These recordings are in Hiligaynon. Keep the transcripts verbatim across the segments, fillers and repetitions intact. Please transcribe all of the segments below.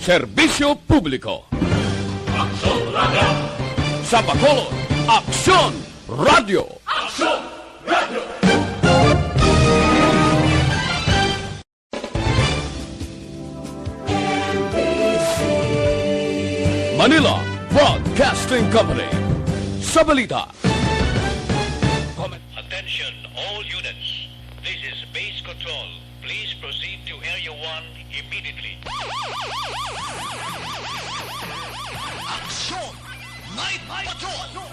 Serbisyo Publiko. Aksyon Radio. Sa Bacolod, Aksyon Radio. Aksyon Radio. Manila Broadcasting Company. Sa balita. Attention, all units. This is Base Control. Please proceed to Area one immediately. Aksyon! Night Patrol!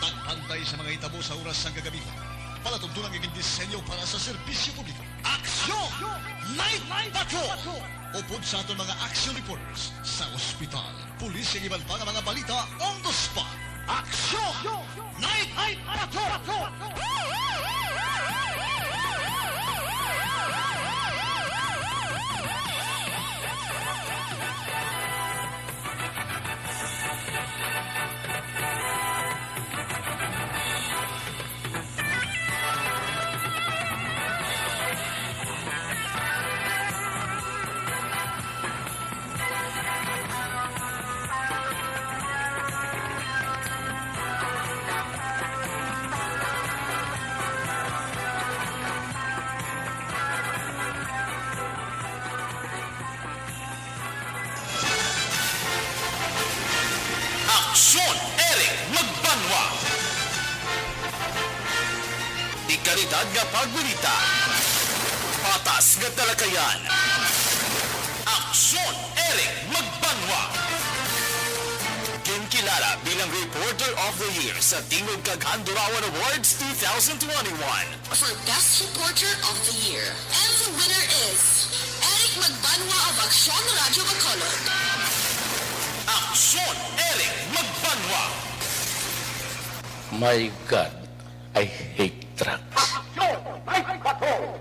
Pagbantay sa mga hitabo sa oras sang kagamihan. Palatuntunan nga gindisenyo para sa serbisyo publiko. Aksyon! Night Patrol! Upod sa aton mga action reporters sa ospital, pulis, kag iban pa nga mga balita on the spot. Aksyon! Night Patrol! Aksyon, Eric Magbanwa. Dekalidad nga pagbalita. Patas nga talakayan. Aksyon, Eric Magbanwa. Ginkilala bilang Reporter of the Year sa Tingog kag Handurawan Awards two thousand twenty-one. For Best Reporter of the Year. And the winner is Eric Magbanwa of Aksyon Radio Bacolod. Aksyon, Eric Magbanwa. My God, I hate drugs. Aksyon! Ay, patrol!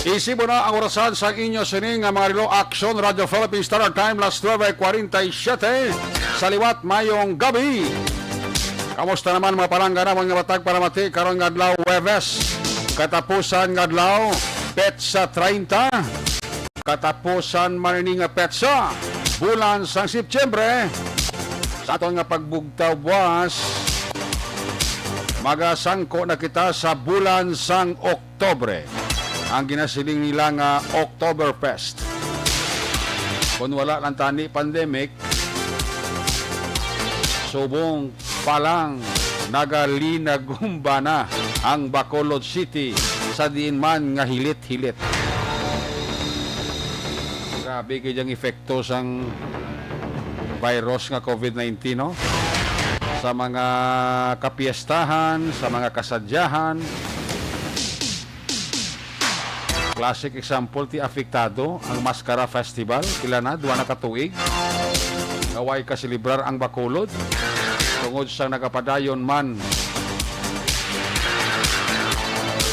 Isibo na ang orasan sa inyo sini nga mga relo, Aksyon Radio Philippines Standard Time, las nuebe cuarenta y siete. Sa liwat, mayong gabi. Kamusta naman, mga palangga namon nga matag palamati karon nga adlaw, Huwebes, katapusan nga adlaw, petsa treinta. Katapusan man ini nga petsa, bulan sang Setyembre. Sa aton nga pagbugtaw buwas, magasangko na kita sa bulan sang Oktobre. Ang ginasiling nila nga Oktoberfest. Kung wala lang tani pandemic, subong pa lang nagalinagumba na ang Bacolod City sa diin man nga hilit-hilit. Grabe kay ang epekto sang virus nga covid nineteen, no? Sa mga kapiestahan, sa mga kasadyahan. Classic example ti apektado ang Mascara Festival, pila na, duha na ka tuig nga way kaselebrar ang Bacolod tungod sa nagapadayon man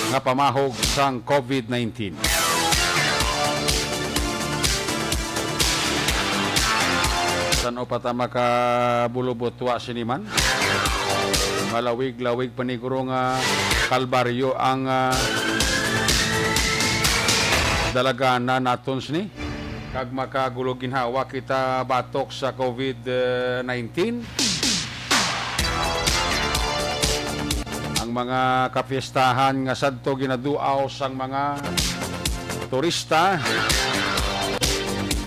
nga pamahog sang covid nineteen. San-o pa ta makabulubot wa sini man? Malawig-lawig paniguro nga kalbaryo ang, ah, dalagana naton sini, kag makagulo ginhawa kita batok sa covid nineteen. Ang mga kapiestahan nga sadto ginaduaw sang mga turista,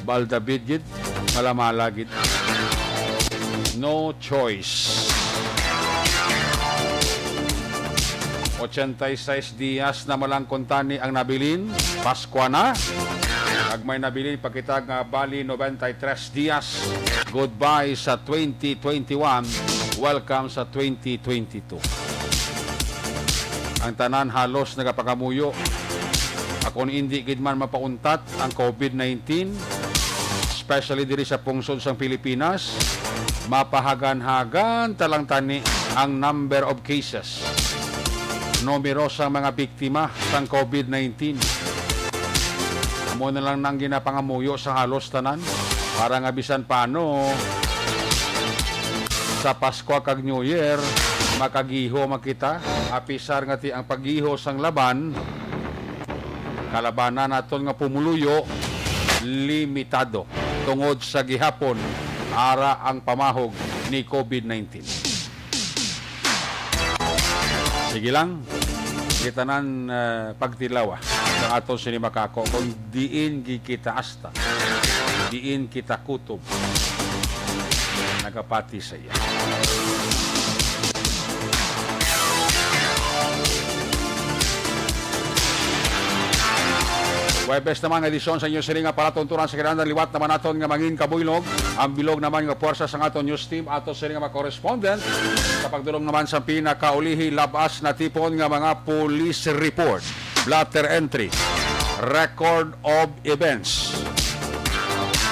baldabid gid, malamala gid. No choice. Ochenta y seis dias na malangkon tani ang nabilin, Paskwa na. Kag may nabilin pa kita nga bali noventa y tres dias. Goodbye sa twenty twenty-one, welcome sa twenty twenty-two. Ang tanan halos nagapangamuyo. Akon indi gid man mapauntat ang covid nineteen, especially diri sa pungsod sang Pilipinas, mapahagan-hagan ta lang tani ang number of cases, numero sang mga biktima sang covid nineteen. Amo na lang nang ginapangamuyo sa halos tanan para nga bisan paano sa Pasko kag New Year, makagiho man kita, apisar nga ti ang paggiho sang laban, kalabanan naton nga pumuluyo limitado tungod sa gihapon ara ang pamahog ni covid nineteen. Sige lang, kita nan, ah, pagtilawa sa aton sini makako kung diin gid kita asta, diin kita kutob nagapati sa iya. Huwebes naman nga edisyon sa inyo sini nga palatuntunan sa kinahanglan liwat naman naton nga mangin kabuylog ang bilog naman nga puwersa sa aton news team ato sini nga mga correspondent sa pagdulong naman sa pinakaulihi labas na tipon nga mga police report, blotter entry, record of events.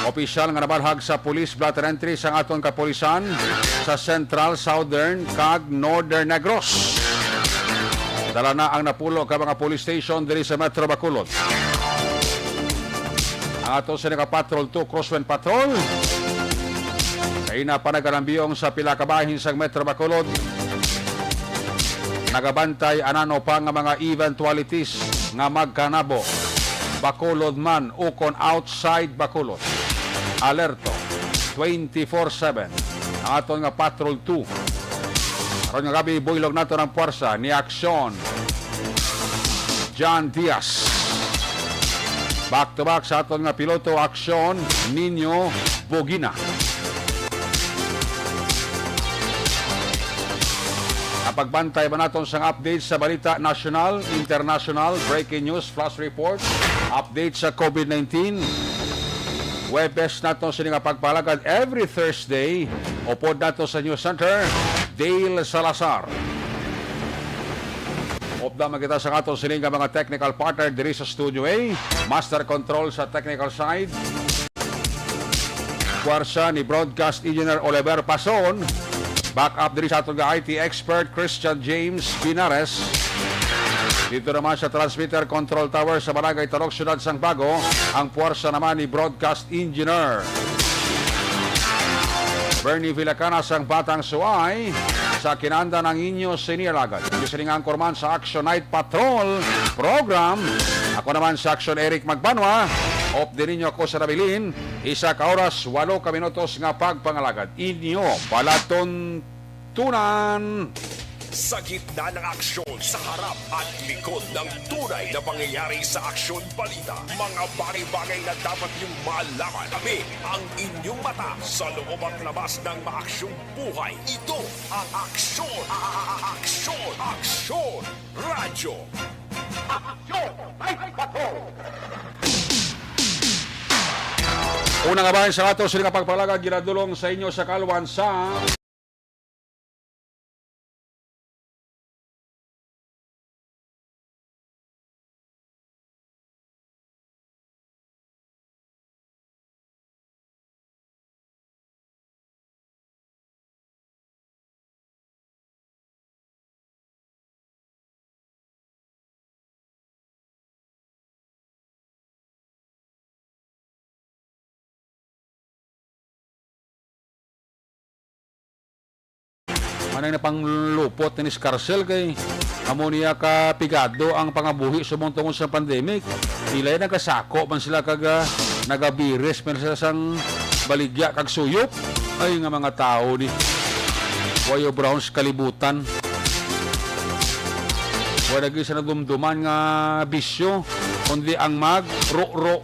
Opisyal nga nabalhag sa police blotter entry sang aton kapulisan sa Central, Southern, kag Northern Negros. Dala na ang napulo ka mga police station diri sa Metro Bacolod. Ang ato sa naka Patrol two Crosswind Patrol, kaina pa nagalambiyong sa pila ka bahin sang Metro Bacolod. Nagabantay anano pa nga mga eventualities nga magkanabo. Bacolod man ukon outside Bacolod, alerto twenty-four seven ang aton nga Patrol two. Karon nga gabi, buylog nato ang puwersa ni Aksyon John Diaz. Back to back sa aton nga piloto, Aksyon Nino Bogina. Ang pagbantay ba naton sang update sa balita nasyonal, international, breaking news, flash report, update sa covid nineteen? Huwebes nato sini nga pagpalagad every Thursday. Upod nato sa News Center, Dale Salazar. Upda man kita sa aton sini nga mga technical partner diri sa Studio A. Master control sa technical side, puwersa ni Broadcast Engineer Oliver Pason. Back up diri sa aton nga I T expert, Christian James Pinares. Dito naman sa transmitter control tower sa Barangay Tarok, Siyudad sang Bago, ang puwersa naman ni Broadcast Engineer Bernie Villacana sang Batang Suay. Sa kinanda ng inyo sini alagad, inyo sining anchorman sa Action Night Patrol Program. Ako naman si Action Eric Magbanwa. Updi ninyo ako sa nabilin. Isa ka oras, walo ka minutos nga pagpangalagad. Inyo palatuntunan. Sa gitna ng aksyon, sa harap at likod ng tunay na pangyayari sa Aksyon Balita, mga bagay-bagay na dapat niyong malaman. Tabi ang inyong mata sa loob at labas ng maaksyong buhay. Ito ang Aksyon, a-, a-, a-, Aksyon, Aksyon Radyo. Aksyon Night Patrol. Una nga bahin sa ato sini nga pagpalagad ginadulong sa inyo sa kalwan sa Manay na panglupot ni Scarcel kay amo niya ka pigado ang pangabuhi subong tungod sa pandemic. Ilay nagasako man sila kag, ah, nagabiris man sila sang baligya kag suyop. Ay nga mga tawo ni Wayo Browns kalibutan. Wala gid sa nadumduman nga bisyo, kundi ang magro-ro,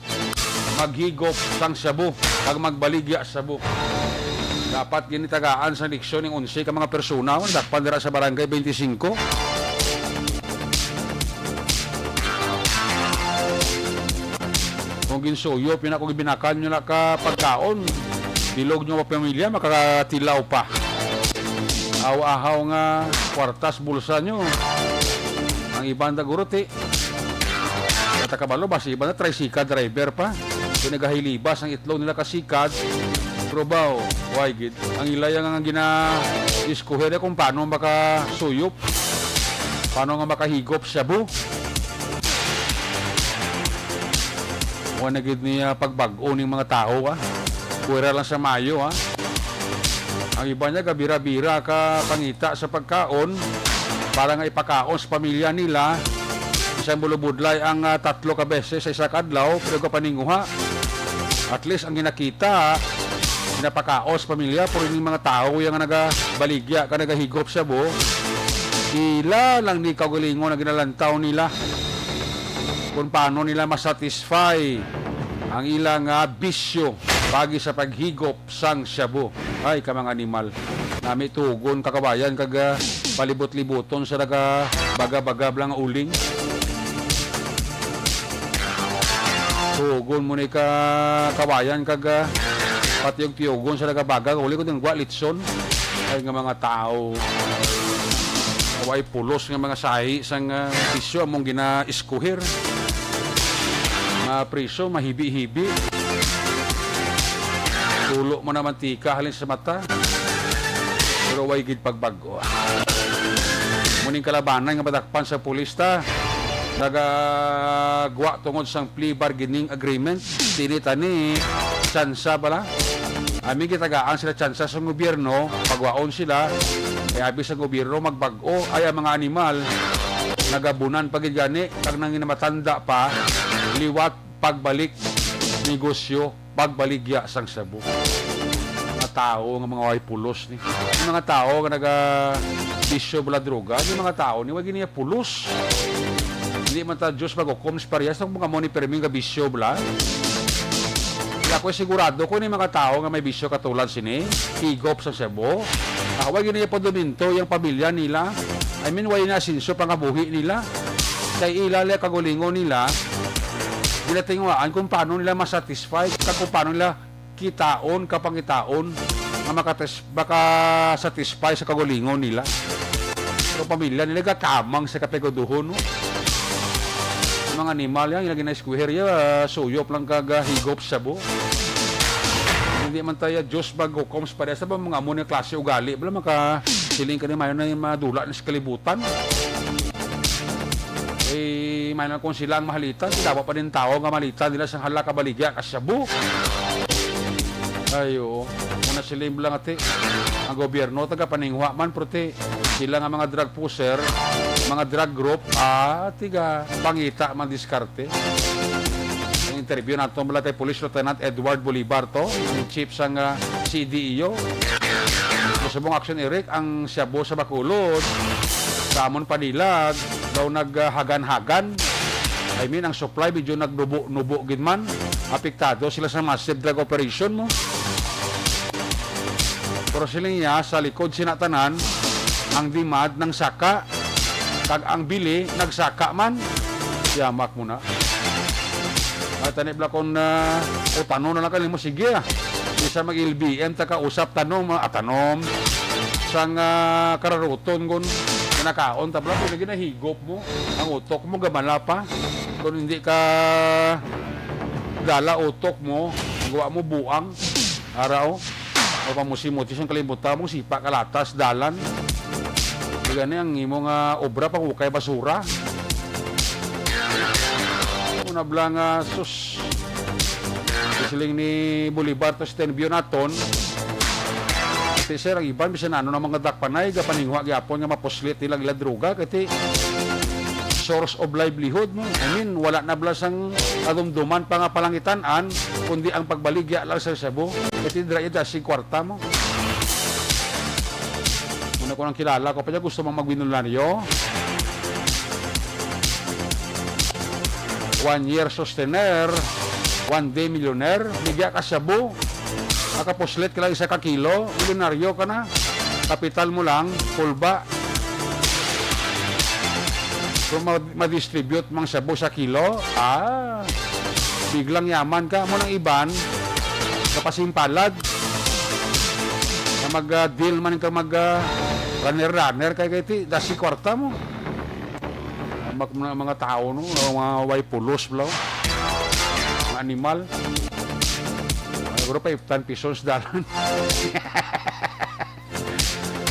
maghigop sang shabu, kag magbaligya shabu. Dapat gini tagaan sa leksyon ning onse ka mga persona, dakpan dira sa Barangay twenty-five. Kung ginsuyop, yun ako gibinakan nyo na ka pagkaon. Bilog nyo pamilya, makakatilaw pa. Ahaw-ahaw nga kwartas bulsa nyo. Ang iban da guro ti. Kata kabalo, basi iban na tricycle driver pa. Kaya nagahilibas ang itlog nila kasikad. Pero baw, why gid? Ang ilay ang gina-iskuhe na kung paano makasuyop. Paano nga makahigop shabu? Wa na gid niya pagbag-o ning mga tawo, ah. Pwera lang sa maayo, ah. Ang iba niya gabira-bira ka pangita sa pagkaon para nga ipakaon sa pamilya nila. Bisan bulubudlay ang, ah, tatlo ka beses sa isa ka adlaw, pero gapaninguha. At least ang ginakita, ginapakaon sa pamilya, pero ning mga tawo yang nagabaligya ka nagahigop sa shabu, ila lang ni kaugalingon ang ginalantaw nila kung paano nila masatisfy ang ilang, ah, bisyo pagi sa paghigop sang shabu. Ay, ka mga animal. Nami tugon kakawayan kag, ah, palibot-libuton sa naga baga-baga lang nga uling. Tugon mo ni ka kawayan kag, ah, patiyog-tiyogon sa nagabaga nga uling kung dingwa litson. Ay, nga mga tawo. Way pulos nga mga sahi sang, ah, bisyo among gina-eskuher. Mapriso, mahibi-hibi. Tulo man ang mantika halin sa mata. Pero way gid pagbag-o. Muning kalabanan nga madakpan sa pulis ta. Nagagwa tungod sang plea bargaining agreement. Tinitani, tsansa bala. Amin gitagaan sila tsansa sa gobyerno, pagwaon sila. Kay abi sa gobyerno magbag-o, ay ang mga animal, nagabunan pa gid gani, kag nang matanda pa, liwat pagbalik negosyo, pagbaligya sang shabu. Mga tawo nga mga way pulos ni. Ang mga tawo nga naga bisyo bala droga, yung mga tawo ni wagi niya pulos. Hindi man ta Diyos maghukom sa parehas ng mga mo ni permi nga bisyo bala. Kaya ako sigurado ko ni mga tawo nga may bisyo katulad sini, higop sa shabu. Ah, wagi niya paduminto yung pamilya nila. I mean, way na sinso pangabuhi nila. Kay ila le kagulingon nila, ginatinguhaan kung paano nila masatisfy, kag kung paano nila kitaon, kapangitaon, nga makatis-, makasatisfy sa kagulingon nila. Pero pamilya nila gakamang sa kapiguduhon, no? Mga animal yan, yung ginaiskwher ya, suyop lang kag, ah, higop shabu. Hindi man tayo Diyos maghukom sa parehas. Sa mga amo ni klase ugali, wala makasiling ka ni mayo na yung madula na sa kalibutan. Eh, may na kung sila ang mahalitan, sila pa din tao nga mahalitan nila sa hala kabaligya ka shabu. Ay, oo. Muna sila yung lang ati. Ang gobyerno, taga paninguha man, pero ti, sila nga mga drug pusher, mga drug group, ah, tiga pangita man diskarte. Ang interview nato mula kay Police Lieutenant Edward Bolivar to, ang chief sang, ah, C D E O. Sa subong action, Eric, ang shabu sa Bacolod, sa amon panilag, daw naghagan-hagan. I mean, ang supply medyo nagnubo-nubo gid man. Apektado sila sa massive drug operation mo. Pero siling niya, sa likod sina tanan, ang demand ng saka, kag ang bili nagsaka man. Yamak mo na. Ay, tani bala kung, ah, utano na lang ka nimo, sige, ah. Isa mag-L B M ta ka usap tanom, ah, tanom. Sang, ah, kararuton kun kinakaon ta bala, kung lagi nahigop mo, ang utok mo gamala pa. Kung hindi ka dala utok mo, gawa mo buang. Ara, oh. O pamusi-muti sang kalibutan mo, sipa kalatas, dalan. Di gani ang imo nga obra, pangukay basura. Una bala nga, sus. Siling ni Bolivar to sa interview naton. Ti, sir, ang iban, bisan ano na mga dakpanay, gapaninguha gyapon nga mapuslit nila ila droga, kay ti, source of livelihood mo. I mean, wala na bala sang kadumduman pa nga palangitan-an, kundi ang pagbaligya lang sa shabu. Kay ti, dira ida si kwarta mo. Muna ko nang kilala ko pa niya, gusto mong magmilyonaryo? One year sustainer, one day millionaire, ligya ka shabu. Makapuslit ka lang isa ka kilo, milyonaryo ka na. Kapital mo lang, kulba. Kung ma-, ma-distribute mang shabu sa kilo, ah, biglang yaman ka. Mo nang iban, kapasimpalad. Na mag, ah, deal man ka mag, ah, runner-runner kay, kay ti, dasi kwarta mo. Mag-, mga, mga tao, no? Mga way pulos, bro. Mga animal. Ay, bro, pa, tan pesos dalan.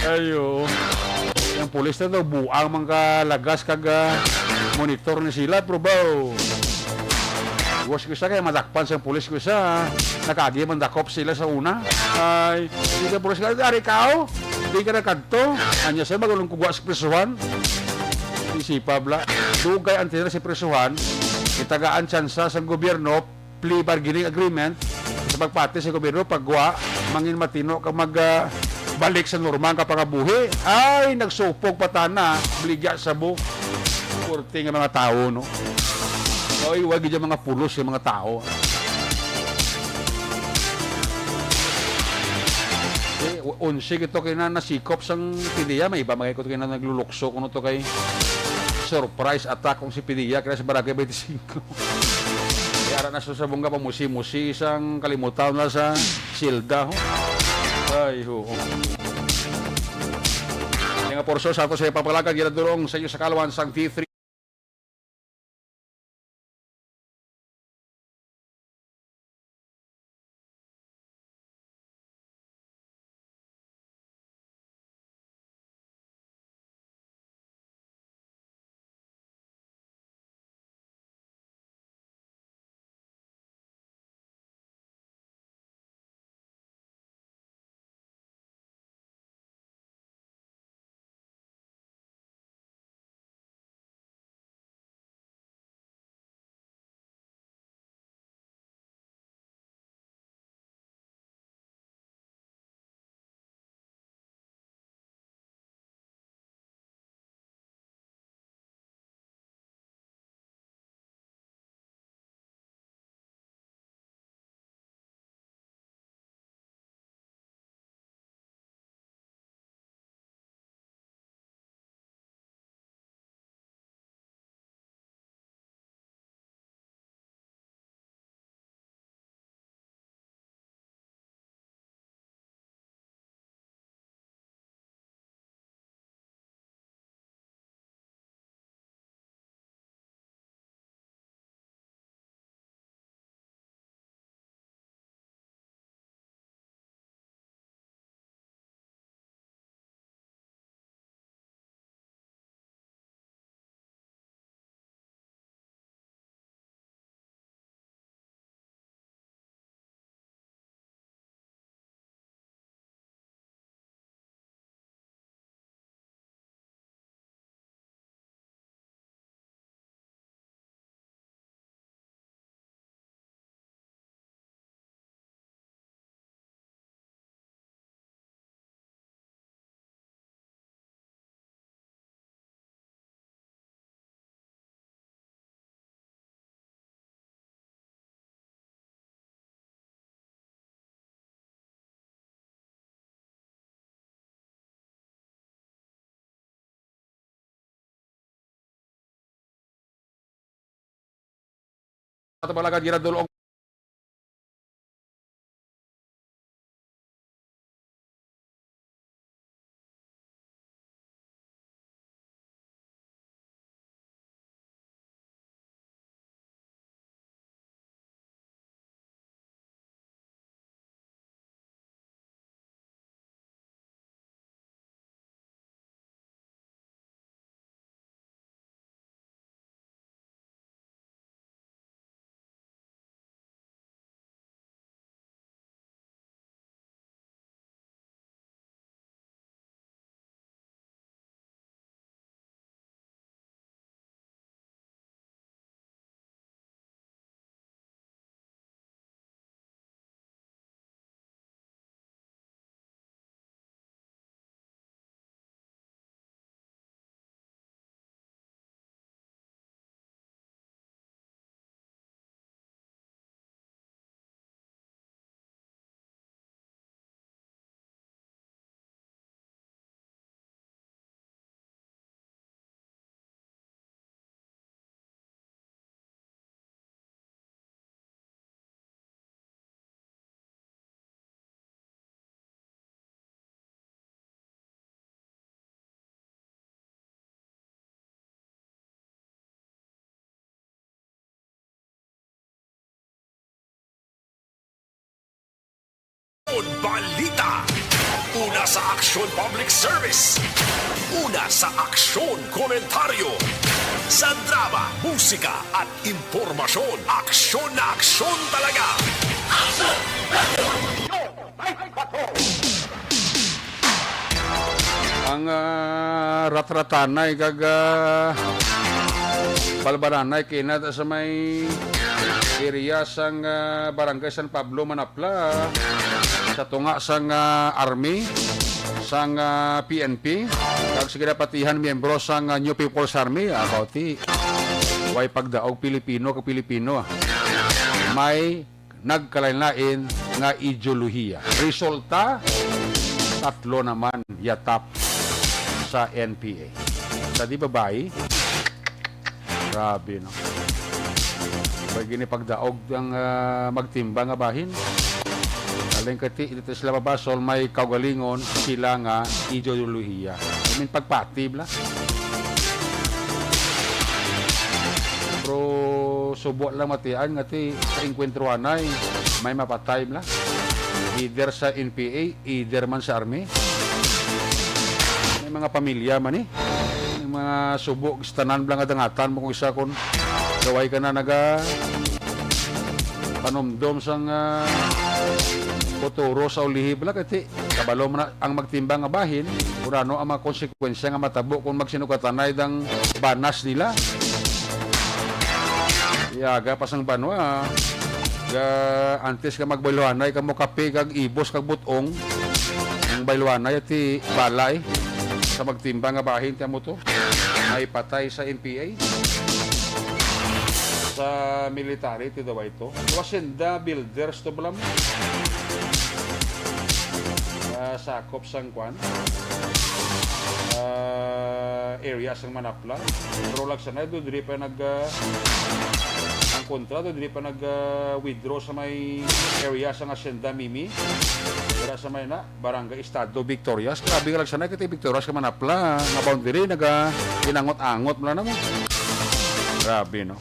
Ayo. Ang pulis na daw, buang man ka lagas kag, ah, monitor ni sila, bro, ba? Iwas ko isa kay madakpan sang pulis ko isa. Nakagi man dakop sila sa una. Ay, di ka pulis ka, ari ka, oh. Di ka nakadto. Anya siya, magulong kugwa sa prisuhan. Isipa bla. Dugay ang tinira sa prisuhan. Itagaan tsansa sang gobyerno, plea bargaining agreement. Sa pagpati sa gobyerno, pagwa, mangin matino ka mag, ah, balik sa normal ka pangabuhi. Ay, nagsupog patana, bligya sa bu. Korte nga mga tawo, no? Oy, wag gyud mga pulos yung mga tao. Eh, u-, unsi kito kay na nasikop sang P D E A, may iba mga ikot kay na naglulukso kuno to kay surprise attack kung si P D E A kaya sa Barangay twenty-five. Kaya ara na sa sabong ka pamusi-musi sang kalimutan na sa silda, ho. Ay, ho. Nga porso sa ato sa ipapalagad, ginadulong sa inyo sa kalawan sang D three. Ato pala ka, Gerardo Loong. Balita. Una sa Aksyon Public Service. Una sa Aksyon Komentaryo. Sa drama, musika at impormasyon, aksyon na aksyon talaga. Ang, ah, ratratanay kag, ah, balbaranay kinata sa may area sang, ah, Barangay San Pablo, Manapla, sa tunga sang, ah, army, sang, ah, P N P, kag sa ginapatihan miyembro sang, ah, New People's Army. Abaw ti, way pagdaog Pilipino kag Pilipino, ah. May nagkalain-lain nga ideolohiya. Resulta, tatlo naman yatap sa N P A. Sa di babayi, grabe, no? Pag ginipagdaog ang, ah, magtimbang nga bahin, aling kati, dito sila mabasol, may kaugalingon sila nga ideolohiya. I mean, pagpatib la. Pero subo lang matian nga ti sa engkwentro anay, may mapatay bla. Either sa N P A, either man sa army. May mga pamilya man eh. May mga subo, tanan bla nga dangatan mo kung isa kon gaway ka na naga panumdom sang, ah, futuro sa ulihi bla kay ti kabalo man na ang magtimbang nga bahin, kung ano ang mga konsekwensya nga matabo kung magsinugatanay dang banas nila. Yaga pa sang banwa, ga, antes ka magbayluhanay ka mo kape kag ibos kag butong, ang bayluhanay ti balay sa magtimbang nga bahin ti amo to. May patay sa N P A. Sa military ti daway to. Wasenda Builders to bala mo. Ah, sakop sang kwan. Ah, area sang Manapla. Pero lagsanay do diri pa nag, ah, ang kontra do diri pa nag, ah, withdraw sa may area sang Hacienda Mimi. Dira sa may na Barangay Estado Victorias. Grabe nga lagsanay kay Victorias ka Manapla nga boundary naga inangot-angot mo lang naman. Grabe, no?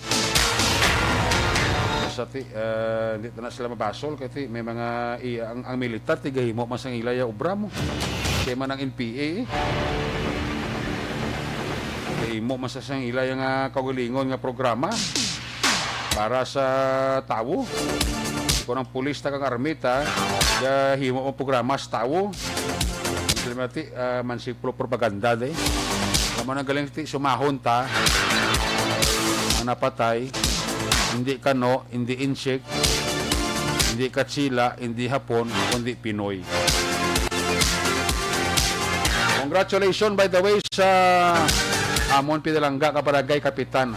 Sa ti, ah, hindi na sila mabasol kay ti, may mga i-, ang, ang militar tigahimo man sang ila ya obra mo. Kay man ang N P A eh. Gahimo man sa sang ila ya nga kaugalingon nga programa para sa tawo. Kung ang pulis ta kang army ta, gahimo ang programa sa tawo. Ang ti, ah, mansiplo propaganda day. Amo nang galing ti sumahon ta ang napatay, hindi Kano, hindi Insik, hindi Katsila, hindi Hapon, kundi Pinoy. Congratulations, by the way, sa amon pinalangga ka barangay kapitan.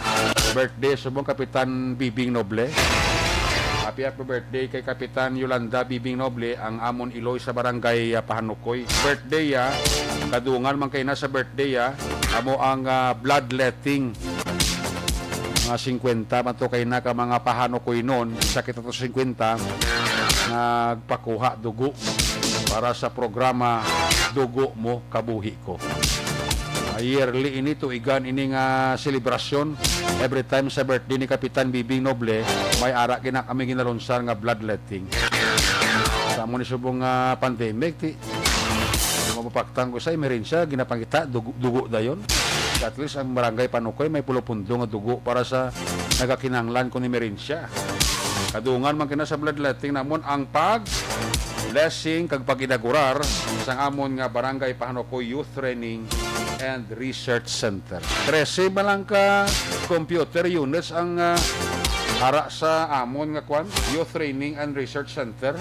Birthday subong Kapitan Bibing Noble. Happy, happy birthday kay Kapitan Yolanda Bibing Noble, ang amon iloy sa barangay, ah, Pahanukoy. Birthday, ah. Kadungan man kay na sa birthday, ah. Amo ang, ah, bloodletting. Mga singkwenta man to kay na ka mga Pahanukoynon, isa kita to singkwenta, nagpakuha dugo para sa programa Dugo Mo Kabuhi Ko. Ah, yearly ini, tuigan ini nga selebrasyon. Every time sa birthday ni Kapitan Bibing Noble, may ara gina kami ginalunsar nga bloodletting. Sa amo ni subong nga pandemic, ti, di mapapaktang ko sa emerhensya, ginapangita, dugo, dugo dayon. At least ang barangay Panukoy may pulo pundo nga dugo para sa nagakinahanglan kon emerhensya. Kadungan man kina sa bloodletting namon ang pag blessing kag pag-inaugurar sang amon nga Barangay Pahanukoy Youth Training and Research Center. Trese man lang ka computer units ang, ah, ara sa amon nga kwan, Youth Training and Research Center,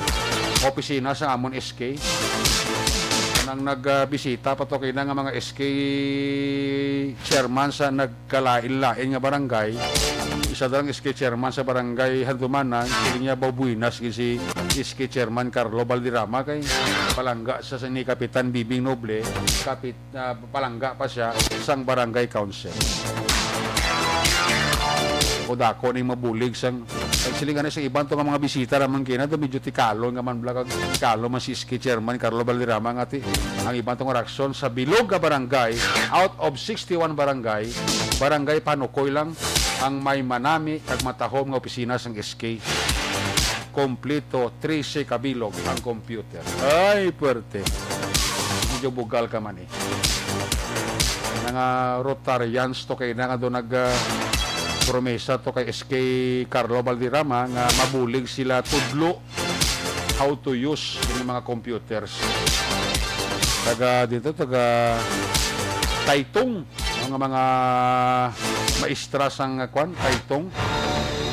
opisina sa amon S K. Nang nagbisita pa to kina nga mga S K chairman sa nagkalain-lain nga barangay, isa lang S K chairman sa barangay Handumanan, siling niya, "Baw buenas gid si S K chairman Carlo Valderrama kay palangga sa ni Kapitan Bibing Noble, kapit, ah, palangga pa siya sang barangay council." O dako ning mabulig sang, ang siling ani sa iban to nga mga bisita naman kina, do medyo tikalon nga man bla kag tikalon man si S K chairman Carlo Valderrama nga ti, ang iban to nga raksyon sa bilog nga barangay, out of sixty-one barangay, Barangay Panukoy lang ang may manami kag matahom nga opisina sang S K. Kompleto, trese ka bilog ang computer. Ay, puwerte. Medyo bugal ka man eh. Mga Rotarians to kay na nga do nag, ah, promesa to kay S K Carlo Valderrama nga mabulig sila tudlo how to use yung mga computers. Taga dito, taga Taytong, mga, mga maestra sang, ah, kwan, Taytong,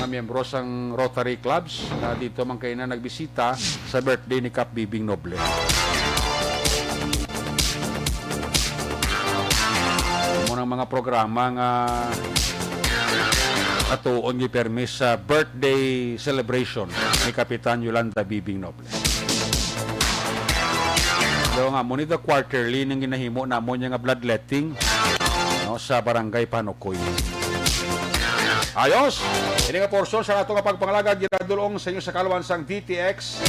mga miyembro sang Rotary Clubs na dito man kayo na nagbisita sa birthday ni Kap Bibing Noble. Mo ng mga programa nga atuon gipermi sa birthday celebration ni Kapitan Yolanda Bibing Noble. Daw nga, mo ni the quarterly ning ginahimo namon nga bloodletting, no, sa Barangay Panukoy. Ayos! Ini nga porsyon sa ato nga pagpangalagad ginadulong sa inyo sa kaluan sang D T X.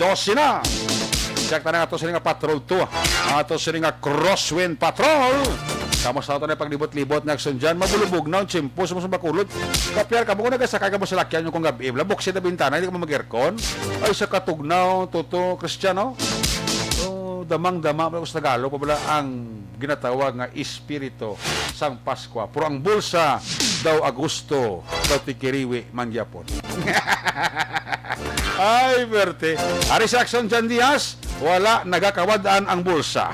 Dose na. Check na nga ato sini nga Patrol two. Ato sini nga Crosswind Patrol. Kamusta ato na paglibot-libot nga aksyon dyan? Mabulubog na ang tiyempo sa mga bakulod. Kapyar ka mo kung nagasakay ka mo sa lakyan yung kung gabi. Wala, buksid na bintana, hindi ka mo mag-aircon. Ay, sa katugnaw, Toto, Kristiyano. So, damang-dama mo sa Tagalog, pabala ang ginatawag nga espiritu sang Paskwa. Pero ang bulsa daw Agosto, daw tikiriwi man gyapon. Ay, berte. Ari sa aksyon, Jan Diaz, wala nagakawad-an ang bulsa.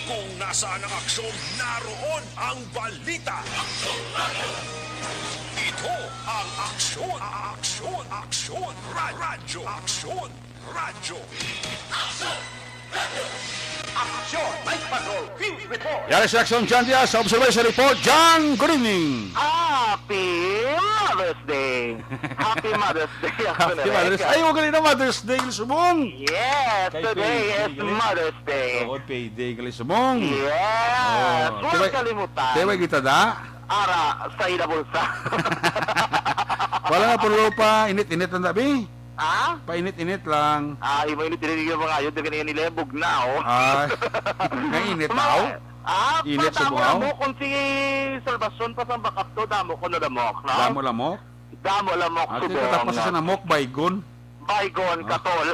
Kung nasaan ang aksyon, naroon ang balita. Ito ang aksyon, aksyon, aksyon, ra-, radyo, aksyon, radyo. Aksyon! Night Patrol Field Report! Yari sa aksyon, John Diaz, sa observation report, John Greening. Happy Mother's Day! Happy Mother's Day, Happy Mother's Day. Ay, magaling na Mother's Day, Lusubong. Yes, today is Mother's Day. Oo, payday, galing Subong. Yes, huwag kalimutan. Teway kita da? Ara, sa ila bulsa. Wala na, pero pa, init-init lang, tabi. Ha? Painit-init lang. Ah, imo init-init yung mga yun, daghan yung nilebog na, oh. Ah, nainit, aw? Ah, init sa bungaw? Damo lamok, kung si Salvacion pa sa bakap to, damo ko na lamok, no? Damo lamok? Damo lamok, ah, subong. Katapos sa namok, baygon. Baygon, ah, katol.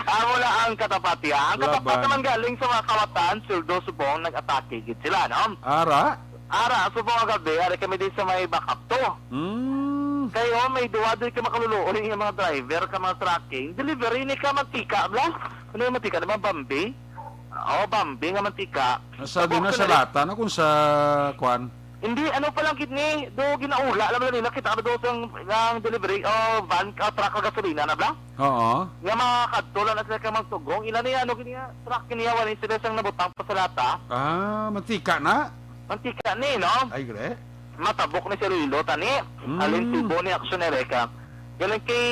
Amo na ang katapatiya. Ang katapat naman galing sa mga kawatan, Sildo, subong, nag-atake gid sila, no? Ara? Ara, subong nga gabi, ari kami din sa may bakap to. Mm. Kayo, may duwa doon ka makaluluoy nga mga driver, ka mga trucking. Delivery ni ka mantika, bla? Ano yung mantika? Di ba, Bambi? Oh, Bambi nga mantika. Sa Tapos di na sa na lata na kung sa kwan. Hindi, ano pa lang gid ni, do ginaula lang nila, kita ka do sang, ang delivery, oh, van ka, truck ka gasolina na bla? Oo. Nga mga kadto lang na sila ka magtugong. Ila ni, ano, gid nga, truck niya, wala sila sang nabutang pa sa lata. Ah, mantika na? Mantika ni, no? Ay, gre. Matabok ni si Iloilo, tani. Mm. Alin Cebu ni aksyon ni Reka. Galing kay,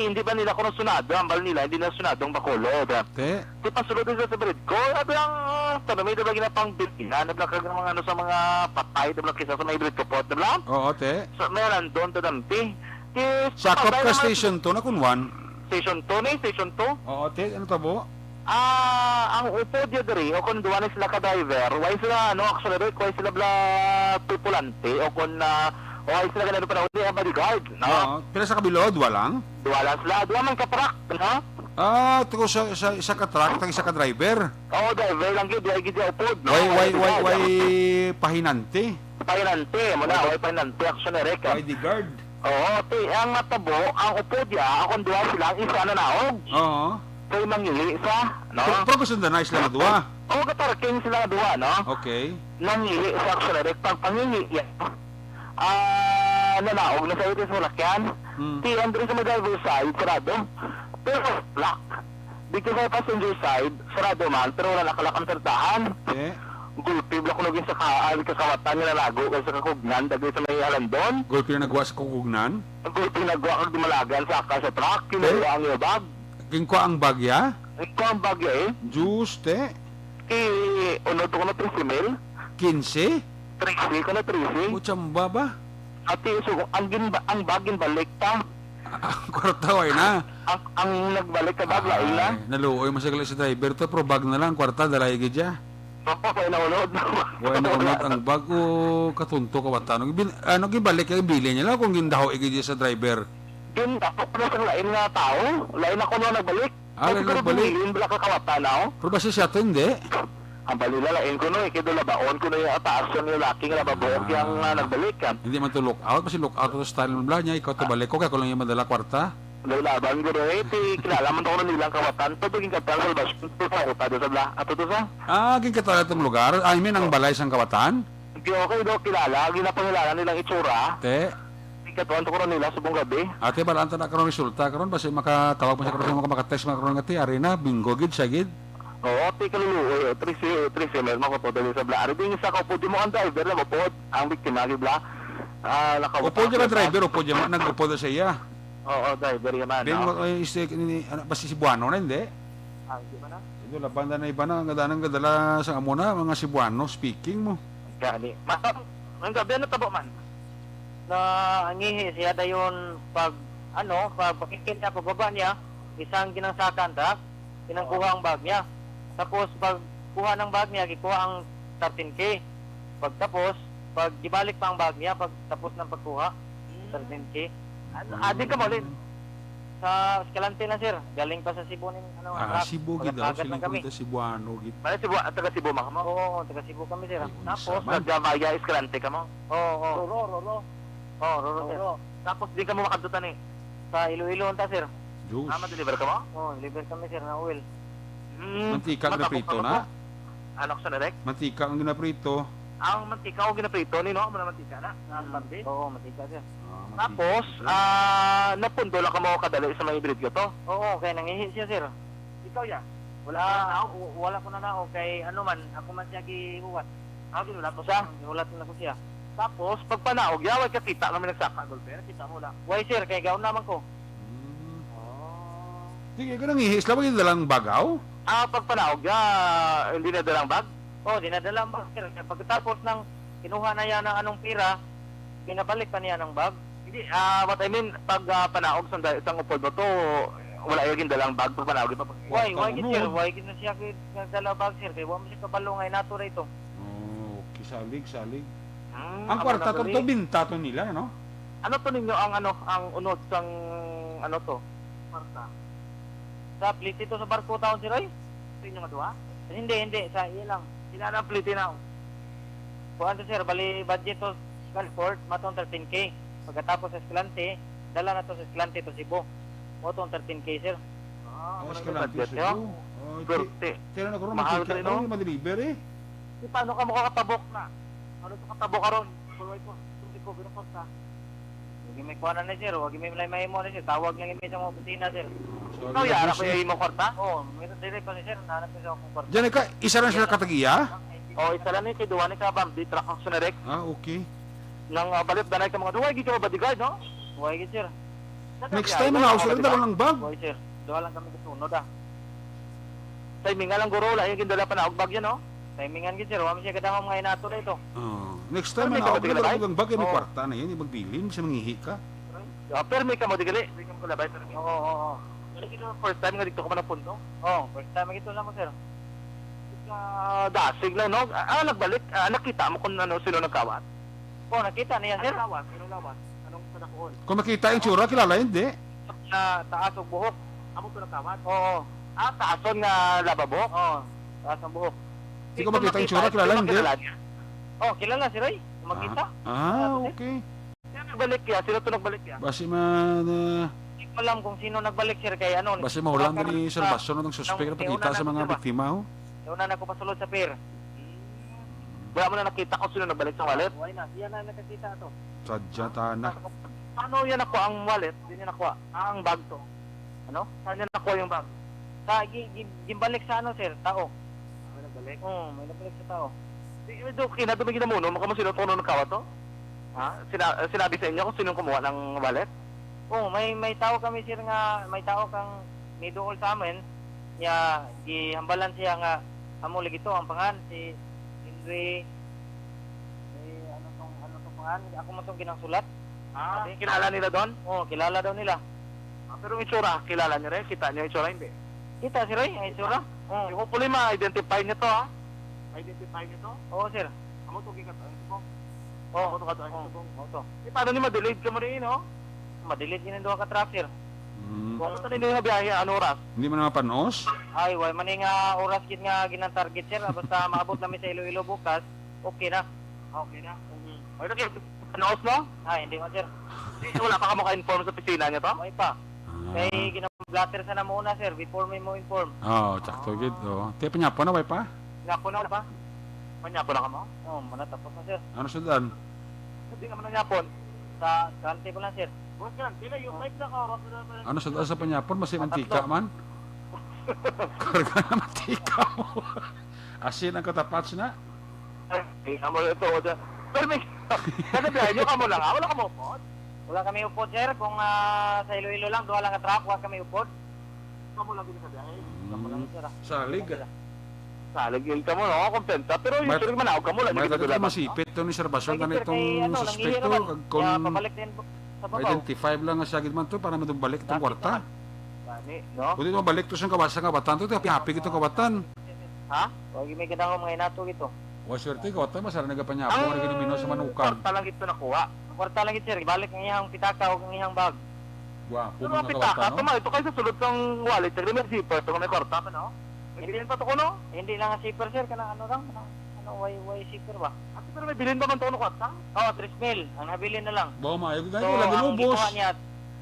hindi ba nila kuno sunado, ang bal nila, hindi na sunado ang Bacolod. Te? Di pa sulod sa sa bread ko. Abi ang, ah, tanong may diba ginapang bilina, na bla kag mga ano sa mga patay, na bla kisa sa may bread ko pot, na bla? Oo, te. Sa may random to dampi. Kis-, Sakop patay ka naman. Station two na kun one. Station two ni, station two. Oo, te. Ano tabo? Ah, ang upod ya diri, o kung duwa ni sila ka driver, why sila, ano, actually, why sila bla tripulante, o kung, ah, why sila ganun pa na, hindi, ang bodyguard, no? Oo. Pila sa kabilod? Duwa lang? Duwa lang sila. Duwa man ka truck, no? Ah, tuko sa, sa isa ka truck, tag isa ka driver. Oo, driver lang gid, why gid ya upod, no? Why, why, why, Bodyguard. Why pahinante? Pahinante, mo na, Why why pahinante, action ni Reka? Why the guard? Oo, ti, ang natabo, ang upod ya, akong duwa sila, ang isa na naog. Oo. Kay mangihi sa, no? Pero, pero gusto na nice lang duwa. Oo, kaparking sila duwa, no? Okay. Nangihi sa action ni Reka, pag pangihi ya, ah, nanaog na sa itis mo lakyan. Hmm. Ti, ang diri sa may driver side, sarado. Pero lock. Dito sa passenger side, sarado man, pero wala nakalak ang sertahan. Eh? Gulpi, bla kuno gid sa ka-, ang kakawatan nga nalago kay sa kakugnan, dagay sa may Alandon. Gulpi na nagwa sa kakugnan? Gulpi nagwa kag dumalagan sa aka sa truck, Eh? Kinuha ang iya bag. Ginkwa ang bagya? Ginkwa ang bagya, eh. Juice, te? Ki, unod ko na trese mil. Quince? Trese, ko na trese. Pucha, ang baba. Ati, so, ang gin-, ang bag ginbalik ta. Ah, ang kwarta, way na. Ang, ang nagbalik ka bag, lain na. Ay, naluoy man sa gali sa driver to, pero bag na lang, kwarta, dalay gid siya. Oo, kaya naunod. Way na unod ang bag, o katunto ka, wata. Ano, gibin-, ano, gibalik, ang bilin niya lang kung gindaho, igid sa driver. Gin-, tapok na sa lain nga tao, lain ako na nagbalik. Ah, Pwede lain ko nagbalik. Bilin, bala ka kawatan, no? Pero basta siya to, hindi. Ang balila, lain ko, no, eh, kay do labaon ko, no, yung taas yung lalaki nga lababuok Ah. yung, ah, nagbalik, ah. Hindi man to look out, kasi look out to style mo, bla niya, ikaw to Ah. balik ko, kaya ko lang yung madala kwarta. Laban ko, no, eh, ti, kilala man to ko nilang kawatan, to, paging kapitan, salvation, to, sa kota, do sa bla, ato to sa? Ah, ginkatalan tong lugar? I mean, ang balay sang kawatan? Di okay, do, kilala, ginapangilala nilang itsura. Te? Ikatuan to ko ron nila subong gabi. Ate, balaan ta na karon resulta karon, basi makatawag pa siya karon, sa mga makatext mga karon nga, "Te, ari na, bingo gid siya gid." Oo, ti kaluluoy, o, trese, trese, may mga po dali sa bla. Ari din sa ko, pwede mo ang driver na mapod, ang biktima gid bla. Ah, nakaupo Upod niya ka siya, driver, upod niya, nag-upod na sa iya. Oo, driver yan, Then, ano? Mag-, ay, is-, ni, ano, basi Cebuano na, hindi? Ah, hindi ba na? Hindi, labang na na iba na, ang gadalang gadala sa amo na, mga Cebuano speaking mo. Gani. Mas, ang gabi, ano tabo man? Na ang ihi siya dayon pag, ano, pag pakikit niya, pagbaba niya, isang ginangsakan ta, ginangkuha ang bag niya. Tapos pag kuha ng bag niya, gikuha ang thirteen K. Pagtapos, pag gibalik pa ang bag niya, pag tapos ng pagkuha, Hmm. thirteen K. Ano, adi ka mo, Lin? Sa Escalante na, sir. Galing pa sa Cebu ning, ano, Ah, truck. Cebu gid daw. Magkatagan lang Siling ko kami. Gid, Cebuano gid. Bale, Cebu, ah, taga Cebu man kamo? Oo, taga Cebu kami, sir. Ay, unsa Tapos, man? Taga Maya Escalante kamo? Oo, oo. Roro, Roro. Oo, Roro, sir. Roro. Tapos, di kamo makadto tani? Sa Iloilo, unta, sir. Diyos. Ah, ma-deliver kamo? Oo, deliver kami, sir, na oil. Hmm, Mantika ang matapok ginaprito kamo na? Po? Ano, sa direct? Mantika ang ginaprito. Ang mantika ang ginaprito, ni, no? Amo na mantika na? Sa Hmm. Bambi? Oo, mantika, sir. Ah, Tapos, mantika. Ah, napundo lang kamo kadali sa may bridge to? Oo, kay nangihi siya, sir. Ikaw, ya? Wala Ah, ko na naog? W-, wala ko na naog. Kay ano man, ako man siya gihuwat. Ah, ginulat mo siya? Gihulat na ko siya. Tapos, pagpanaog, ya, way kakita nga may nagsaka, golpe. Nakita mo, wala? Way, sir, kay gaon naman ko. Hmm. Oh. Sige, ka nangihis lang, magdala dalang bagaw? Ah, pagpanaog, ya, hindi na dalang bag? Oh, di na dalang bag, sir. Pagkatapos ng kinuha na yan ng anong pira, binabalik pa niya ng bag. Hindi, ah, what I mean, pag, ah, panaog sang da-, sang upod mo to, wala yung gindalang bag pag panaog, di ba? Pag Why, Kwarta why gid, sir? Unod. Why gid na siya gid nagdala bag, sir? Kay wa mo siya kabalo nga inato ra ito. Oh, okay, salig, salig. Hmm, Ang amo kwarta na to, gani. To binta to nila, no? Ano to ninyo ang, ano, ang unod sang, ano to? Kwarta. Sa plete to sa barko taon, sir, ay? Sa inyo nga duha? Hindi, hindi. Sa iya lang. Sila na ang plete na, oh. Kuwan to, sir. Bali, budget to sa airport, matong thirteen K. Pagkatapos sa Escalante, dala na to sa Escalante to Cebu. Mo tong thirteen K, sir. Ah, Ah, ano Escalante, yung budget Cebu. Nyo? Oh, Swerte. Kaya na karon, mahal makita, kayo, no? Oh, ma-deliver eh. Di, paano ka makakatabok na? Ano to katabok karon? Kung may ko, kung di ko binukos ka. Wagi may kuha na ni sir, wagi may may mahimo ni sir. Tawag lang yung sa mga opisina, sir. So, ikaw, yara ko yung imo kwarta? Oo, may dili pa ni sir, nahanap ko sa akong kwarta. Diyan ka, isa lang sila katagiya? Oo, isa lang ni, kay duwa ni ka, Bambi, truck ang sunarek. Ah, okay. Nang, ah, balit danay ka mga duwa, gid ka bodyguard, no? Why gid, sir? Next time, na, sir, dala lang bag. Why, sir? Duha lang kami kasunod, ah. Timingan lang, guro, wala yung gindala pa na og bagyo, no? Timingan gid, sir. Wa man siya kadamo mga inato na ito. Oh, next time, pero may na, kabati ka na ba? Ang bagay, may kwarta na yan, yung magbilin, siya mangihi ka. Ah, pero may kamo, di gali. May kamo kalabay, sir. Oo, oo, oo. Pero ito, first time nga dito ko man ang punto. Oo, first time nga dito lang mo, sir. Sa dasig lang, no? Ah, nagbalik, ah, nakita mo kung ano, sino nagkawat? Oh, nakita niya, sir. Anong lawas? Anong lawas? Anong sa dakuon? Kung makita yung tsura, kilala, hindi. Na taas og buhok. Amo to nagkawat? Oo. Ah, taason nga laba buhok? Oo, taas ang buhok. Di ko makita yung tsura, kilala, hindi. Oh, kilala, sir, ay. Kung makita. Ah, ah, okay. Sino nagbalik ya? Sino to nagbalik ya? Basi man, ah, di ko alam kung sino nagbalik, sir, kay ano, basi mahulam gani, sir, baso na ng suspek na pakita sa mga biktima, oh. Una na ko pasulod sa pier. Wala mo na nakita kung sino nagbalik sa wallet? Wala na. Siya na nakakita to. Sadya, tana. Ano yan ako ang wallet? Hindi niya nakuha. Ah, ang bag to. Ano? Saan niya nakuha yung bag? Sa, gi-, gi-, gimbalik sa ano, sir? Tao. Ah, may nagbalik? Oo, may nagbalik sa tao. Di, do, kina, do, may ginamuno mo kamo sino kung ano nagkawat to? Ha? Sina-, sinabi sa inyo kung sino kumuha ng wallet? Oo, may, may tao kami, sir, nga, may tao kang niduol sa amin. Ya, gihambalan siya nga, amo lagi to ang pangan, si Henry, eh, ano tong, ano tong pangan? Ako man tong ginang sulat. Ah, kilala nila doon? Oo, kilala daw nila. Ah, pero ang itsura, kilala niyo rin? Kita niyo itsura, hindi? Kita, sir, eh, ang itsura. Oo. Yung hopefully, ma-identify niyo to, ha? Ma-identify niyo to? Oo, sir. Amo to, gikat-, ang subong. Oo. Amo to, kato, ang subong. Oo, to. Eh, paano ni ma-delete ka mo rin, no? Ma-delete yun ang duha ka truck, sir. Hmm. Kung ano tayo yung biyahe, ano oras? Hindi mo na mapanos? Ay, wala man nga oras gid nga ginang target, sir. Basta maabot namin sa Iloilo bukas, okay na. Okay na. Mhm. Ay, okay. Panos mo? Ah, hindi man, sir. Di, wala pa ka maka-inform sa opisina niya to? Wala pa. Ah. Kay ginang-blotter sa namo una, sir, before may mo inform. Oo, tsakto gid, oo. Te, panyapon na, way pa? Panyapon na pa? Panyapon na ka mo? Oo, muna tapos na, sir. Ano sudan? Hindi naman nanyapon. Sa kante ko lang, sir. Bukas ka lang, sila yung five na ka, oras na naman. Ano sudan sa panyapon? Basi mantika man. Karga na mantika mo. Asin ang katapats na. Ay, amo ito, wala. Pero may, kada biyahe nyo, kamo lang, ah? Wala kamo upod? Wala kami upod, sir. Kung, ah, sa Iloilo lang, duha lang ka truck, wala kami upod. Kamo lang din sa biyahe? Kamo lang, sir, ah. Salig, ah. Salig yun kamo, no? Kontenta. Pero yung sir, manaog kamo lang, may dito tatlo lang. Masipit to ni Sir Basol, lagi, sir, itong kay, ano, suspect nangihi to, naman. Kag kung pabalik din sa babaw. Identify lang nga siya gid man to para madumbalik itong kwarta. Gani, no? Pwede mabalik to sa kawas-, sa kawatan to, happy-happy itong kawatan. Ha? Wagi may ganahan mga inato gito. Wa, swerte, kawatan, masara nagapanyapon, ang ginaminaw sa manukan. Kwarta lang gito nakuha. Ang kwarta lang gito, sir. Ibalik ang iyang pitaka o ang iyang bag. Gwapo. Pero mga pitaka, kawatan, no? Tama, ito kayo sa sulod sang wallet, sir. May zipper, ito may kwarta pa, no? May bilhin pa to ko, no? Hindi lang ang zipper, sir. Kanang ano lang, kanang, ano, way, way zipper ba? Ah, pero may bilhin pa man to, no, kwarta? Oo, tres mil. Ang nabilin na lang. Bawa maayo, so, kaya ko lagi ang lubos. Gikuha niya,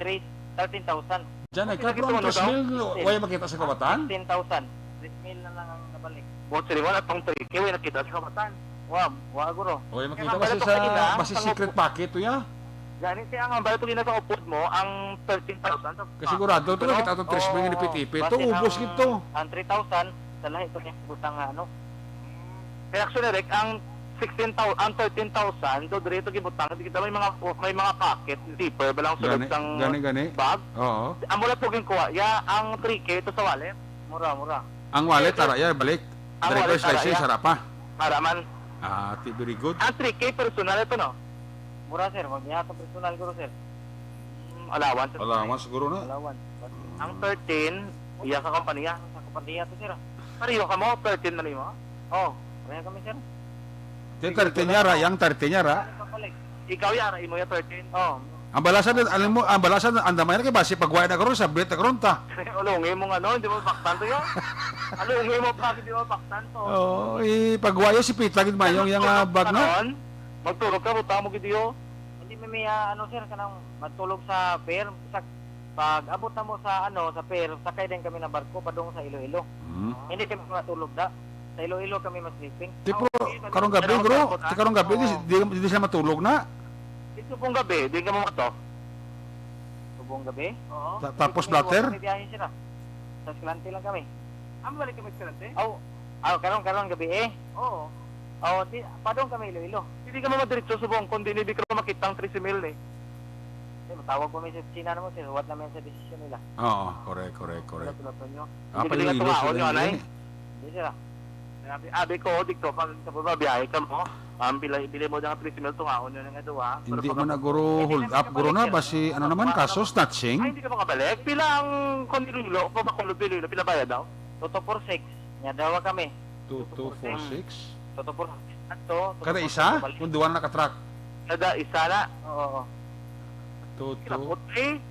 three, thirteen thousand. Diyan, ay, okay, kaya lagi to, ano, tres mil, daw? Way makita sa kawatan? Sixteen thousand. Three mil na lang ang nabalik. Buot sila, wala pang three K, way nakita sa kawatan. Wa, wa, guro. Way makita, basi sa, basi secret pocket to, ya? Gani, siya ang hambal to, gina sa upod mo, ang thirteen thousand. Kasigurado to, pero nakita to, tres mil nga nipit-ipit to, ubos gid to. Ang three thousand, sa lahi to niya, butang nga, ano? Kaya actually, Rick, ang sixteen thousand, ang thirteen thousand, so, diri to gibutang, kita may mga, may mga pocket, zipper, balang sulod sang bag. Gani, gani, gani. Oo. Amo lang to ginkuha. Ya, ang three K to sa wallet. Mura, mura. Ang wallet, yes, sir. Ara, ya, balik. Ang wallet, driver's license, ara, ya. Ara pa. Ara man. Ah, ti, very good. Ang three K personal ito, no? Mura, sir. Mag-, iya to personal, guro, sir. Mm, allowance. Allowance, siguro na. Allowance. Ang thirteen, iya sa kompanya. Sa kompanya to, sir. Pareho ka mo, thirteen man imo? Oh, pareho kami, sir. Di, thirteen niya ra, yang thirteen niya ra. Ikaw, yara, imo ya thirteen. Oh. Ang balasan, alam mo, ang balasan, ang damay na kay basi pagway na karon, sabit na karon ta. Ulungi mo nga, no? Hindi mo baktan to, yo. Ulungi mo pa, hindi mo baktan to. Oo, eh, pagwayo si Pita, gid mayong yang, ah, bag, no? Magturog ka, buta mo, gid, yo. Hindi, may, may, ah, ano, sir, kanang magtulog sa pier, sa Pag abot na mo sa, ano, sa pier, sakay din kami na barko padung sa Iloilo. Hmm. Hindi kami matulog da. Sa Iloilo kami ma-sleeping. Tipo, karong gabi, bro. Ti karong gabi, di, di, di sila matulog na. Ito pong gabi, di ka mo to. Subong gabi. Oo. Ta- tapos Sige, blatter? Kami biyahe sila. Sa Escalante lang kami. Ang balik kami sa Escalante? Aw, aw, karon karon gabi eh. Oo. Oh, di, padung kami Iloilo. Hindi ka mo madiretso subong kung di hindi ka makita ang trese mil eh. Di, matawag ko may sa China naman, sir. Huwat naman sa desisyon nila. Oo, correct, correct, correct. Ano nyo? Ah, Hindi paliloso ka tumaon din yun, yun ay? Eh. Hindi sila. Abi, abi ko, di ko, pag sa babiyahe ka mo, ang pila, bili mo dyan trese mil, tungaon nyo na nga duwa. Hindi man na guro hold up, guro na ba si, ano naman, kaso Ay, snatching? hindi ka makabalik? Pila ang kung Iloilo, kung Bacolod, Iloilo, pila bayad daw? Two two four six. Nya dawa kami. Two two four six. Two two four six. Ato. Kada isa? Kung duwa na ka-truck. Kada isa na. Oo. Two two. Kinapot eh.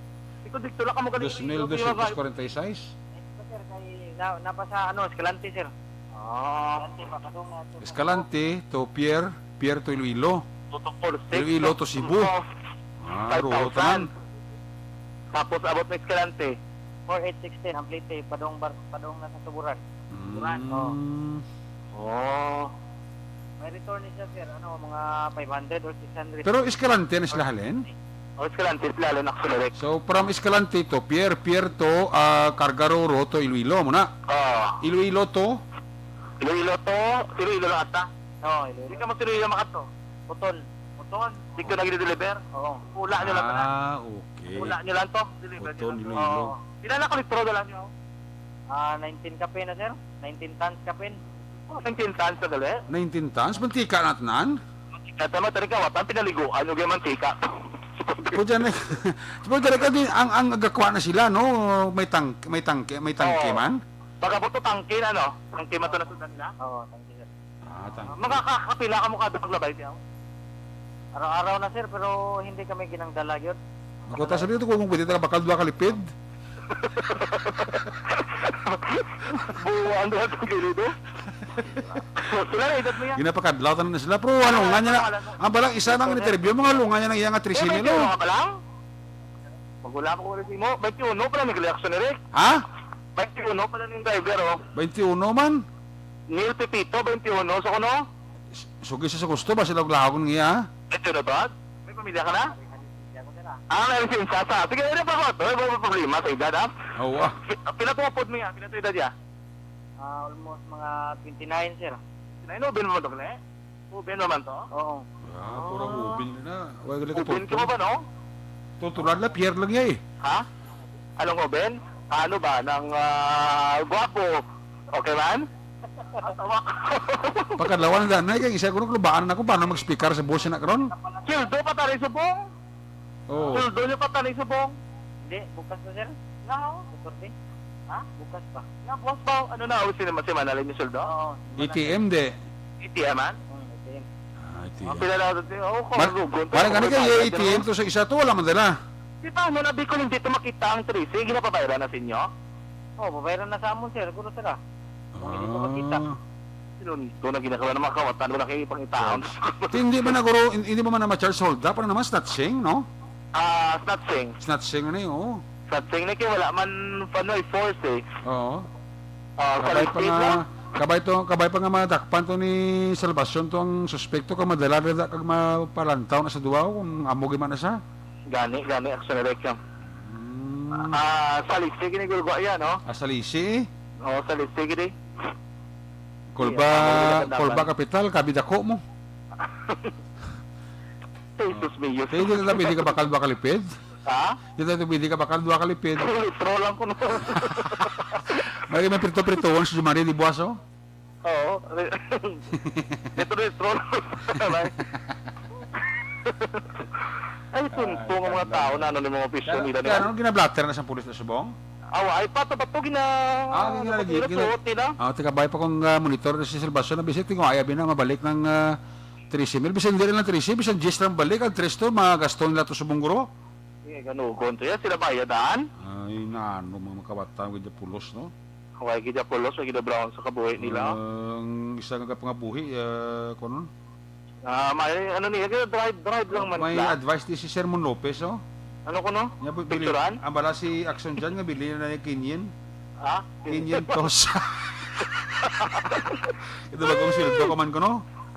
Ikaw dito lang ka mo galing. Dos mil doscientos cuarenta y seis. Ito, sir, kay na, napasa ano, Escalante, sir. Ah, Escalante pa, padung na to. Escalante to Pier, Pier to Iloilo. two two four six. Iloilo to Cebu. Ah, Five ruo thousand. Tanan. Tapos abot na Escalante. Four eight sixteen, ang plete, padung, bar, padung na sa Tuburan. Mm. Oh. May return ni siya, sir, ano, mga five hundred or six hundred. Pero Escalante na sila halin? O Escalante, sila lang nakasulirik. So, from Escalante to Pier, Pier to ah, Cargaroro to Iloilo mo na. Oh. Iloilo to? Iloilo to, Iloilo lang ata. Oo, Hindi Iloilo. ka mo Iloilo makato. Puton. Puton. Dito na gini-deliver. Oo. Pula nyo lang na. Ah, okay. Pula nyo lang to. Deliver Puton, nyo lang. Iloilo. Oo. Pila na ka litro dala nyo? Ah, nineteen kape na, sir. Nineteen tons kape. Oh, nineteen tons na gali. Nineteen tons? Mantika na tanan? Kaya tama, tari ka, watan, pinaliguan nyo yung mantika. Pwede na. Pwede na ka din, ang, ang gakwa na sila, no? May tang, may tangke, may tangke Oo. man? Pagabot to tangke na, no? Tangke man to na sundan nila. Oo, thank you, sir. Ah, tangke. Makakapila ka mo kada paglabay siya. Araw-araw na, sir, pero hindi kami ginangdala gyud. Ako ta sabi ko kung pwede ta bakal duha ka lipid. Buwan doon ang gilido. So, sila na edad mo yan. Ginapakadlaw tanan na sila. Pero halungan niya na. Ang balang isa nang interview, mga halungan niya nang iya nga Eh, trese mil. twenty-one Oh. ka pa lang? Magula pa ko ulit mo. Twenty-one pa lang nag-reaction ni Rick. Ha? Twenty-one pa lang yung driver, oh. Twenty-one man. Neil Pepito, twenty-one, so kuno? Sugi sa gusto ba sila lahawon niya? Twenty-one ba? May pamilya ka na? Ah, may lisensya sa. Sige, hindi pa ako. Wala pa problema sa edad, ha? Oo, ah. Pi- Pila to upod mo yan? Pila to edad niya? Ah, almost mga twenty-nine, sir. Sinayin, open mo to, kale? Open naman to? Oo. Ah, puro ubin na. Wala ka Open ka mo ba, no? Tutulad na, Pierre lang niya eh. Ha? Anong open? Ano ba? Nang ah, gwapo. Okay man? Tawa ka. Pagkadlawan na na, kay isa ko nung lubaan na ako, paano mag-speaker sa boss na karon? Sweldo pa tayo subong? Oh. Sweldo niyo pa tayo subong? Hindi, bukas na, sir. No. Saturday. Ha? Bukas pa. Nga, boss ba? Ano na, ulit sila si Manalin yung sweldo? Oo. A T M, di. A T M, man? Hmm, A T M. Ah, A T M. Ang pinalawad niyo, oh, kung Mar- lugon to, Mara gani kung kay may A T M to sa isa to, wala man dala. Di ba, ano na, di ko hindi ito makita ang tracing, ginapabayran na sa inyo? Oh, babayaran na sa amon, sir. Guro, sir, ah. Hindi ko makita. Ah. Sinunto na ginagawa ng mga kawatan, wala kayo ipangitaon. Hindi man na, guro, hindi mo man na ma-charge hold up, ano naman, snatching, no? Ah, snatching. Snatching na yun, oo. Snatching na kayo, wala man, ano, force eh. Oo. Ah, Kabay pa collective nga, lang. kabay to, kabay pa nga madakpan to ni Salvacion to ang suspekto kag madala na kag mapalantaw na sa duwa kung amo gyud man na siya. Gani, gani, action direction. Hmm. Ah, sa lisi, ginigulgo yan, no? Asa lisi? Oo, sa lisi, gini. Kulba, Iya, amo gyud ang Kulba dapat. Kapital, kabi dako mo. Jesus mio. Kaya hindi na pwede ka bakal duha ka lipid? Ha? Hindi na pwede ka bakal duha ka lipid. Litro lang ko, no? May may prito-pritohon si Jumari di buwas, oh. Oo. Litro, litro lang. Ay, tunto ng mga tao na ano ng mga opisyo Kaya, nila kaya nila. ano, ginablatter na sa pulis na subong? Awa, ay, pato, pato, gina... Ah, gina-, ano, gina-, suot nila. Ah, taga bay pa kong ah, monitor na si Salvacion na bisag tingo ay abi na mabalik ng ah, trese mil. Bisag hindi lang trese, bisag diyes lang balik, ang tres to, mga gaston nila to subong guro. Sige, ganugon to yan. Sila bayadan. Ay, naano, mga makawatan with the pulos, no? Huwag gid pulos, huwag gid brown sa kabuhi nila. Ang isa nga kapangabuhi, uh, kuno? Ah, may ano niya, kaya drive, drive lang man May sila. Advice di si Sermon Lopez, oh. Ano ko, no? Nya, bu-, bili, Picturan? Ang bala si Action dyan nga bili na yung kinyen. Ha? Kinyentos. Ito bagong sweldo ka man ko, no?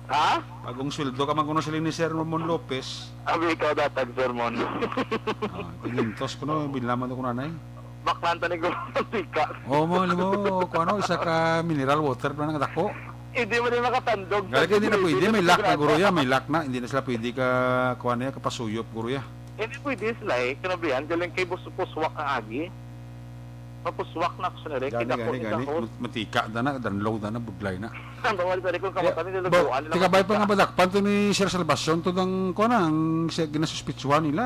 Ha? Bagong sweldo ka man ko, no, sila ni Sir Ramon Lopez. Abi, ikaw datag, Sir Mon. Ah, kinyentos ko, no, bili naman ako, nanay. Baklan ta ni ko, tika. Oo, mo, alam mo, kung ano, isa ka mineral water pa nga dako. Hindi mo din makatandog. Gali ka, hindi na pwede, may lock na, guro, ya, may lock na, hindi na sila pwede ka, kuha na, ya, kapasuyop, guro, ya. Hindi pwede sila, eh. Kinabihan, galing kay bus-, puswak ang agi. Mapuswak na ako sa nari, Gani, kidako gani, ni gani. Dahos. Mat-, matika na na, danlaw na na, budlay na. Ang bawal sa likod, Kaya, kamatan nila ba-, luguan nila, tika, bay pa matika. Nga madakpan to ni Sir Salvacion to dang, kuha na, ang siya ginasuspitsuhan nila.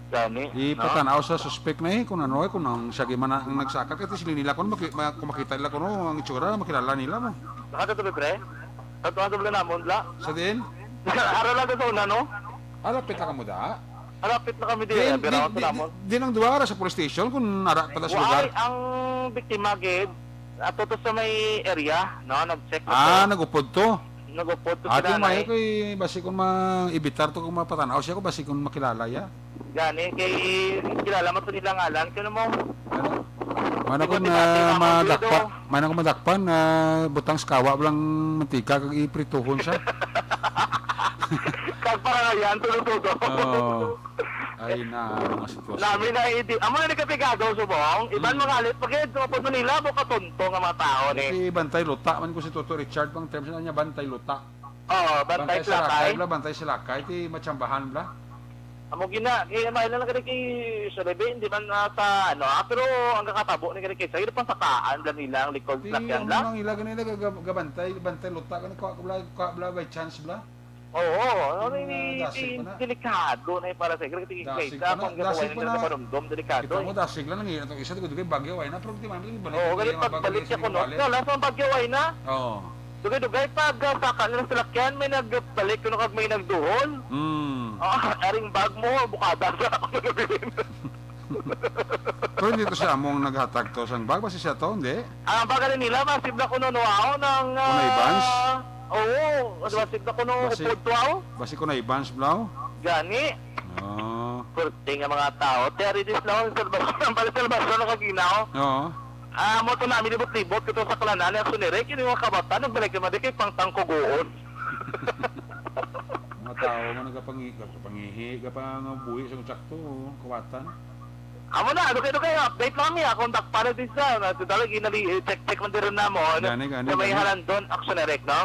Gani, no? Ipatanaw sa suspek na, eh, kung ano, eh, kung ang siya gimana ang nagsakat, kasi sila nila, kung maki-, ma-, kung makita nila, kung ano, ang itsura, makilala nila mo. Nakatatuloy, pre? Tatuan sa namon, bla? Sa diin? Ara lang sa una, no? Ah, lapit lang kamo da? Ah, lapit na kami di, Di, eh, di, pero di, sa namon. Di nang duwa ra sa police station kung nara pala sa Wa, lugar. Ay, ang biktima, gid, ato to sa may area, no? Nag-check na Ah, to. Nag-upod to. Nag-upod to Ah, sila, di maayo nay. Kay basi kung ma-, ibitar to kung mapatanaw siya ko, basi kung makilala ya. Gani, kay kilala mo to nila ngalan, kaya mo. Ano? Mana Di ko ba na tinatay, mama, madakpan, Guido? Mana ko madakpan, ah, butang sa kawa, walang mantika, kag iprituhon siya. Kag parangayan, tulo-tulo. Oo. Ay, na, mga sitwasyon. Nami na, idi-, amo na ni kapigado, subong. Iban Mm. mga alit, pag-, sa Manila, mo katonto nga mga tao, ni. Kasi bantay luta, man ko si Toto Richard, pang term sa niya, bantay luta. Oo, bantay Bantay sa lakay, lakay. Bla, bantay sa lakay, ti matsambahan, bla. Amo gina, kay may lang gani kay Sir Rebe, hindi man, ah, sa, ano, ah, pero ang kakatabo ni gani kay Sir, pang sakaan, bla, nila ang likod Ti, sa sakyan, ano bla. Nang ila gani, ga-, ga-, gabantay, bantay luta, gani, kwa, bla, kwa, bla, by chance, bla. Oo, ano Yung, ni, ah, dasig ti-, pa na. Delikado na yung para sa, kay, kay, Dasig sa pa na, akong dasig gatuway pa na na. Sa Barumdom, delikado, Kita mo, eh. Dasig lang, nangyayari itong isa, dugay-dugay, bagyo, ay na, pero di man, balik-balik Oo, yung gali mga pag bagyo, balik sa yung Kuno, balik. Wala sa bagyo, ay na. Oo. Dugay-dugay pag, ah, saka nila sa lakyan, may nagbalik kuno kag may nagduhol. Mm. Ah, aring bag mo, bukada sa ako nabilin. Pero hindi to siya among naghatag to sang bag, basi siya to, hindi? Ang bag nila, masib na kuno, no, aw, nang, Kuno Evans? Ah, oo, Basi, masib na kuno, basi, upod to, aw. Basi kuno Evans, blaw? Gani. Ah. Pwerte nga mga tao. Ti ari dis na, salbasyon, ang pala salbasyon ng kaginaw. Oo. Ah, mo to namin libot-libot, kito sa kalanan, ang sunire, kini mga kabatan, nagbalik naman, di kay pang tangkugoon. Mga tao nga nagapangi-, nagapangihi, gapangabuhi sa sakto, kawatan. Amo na, dugay-dugay, update lang niya, kung dakpa na din sa, na, dali, ginali, eh, check-check man din namon, Gani, gani, na may gani. Halandon, Action Direct, no?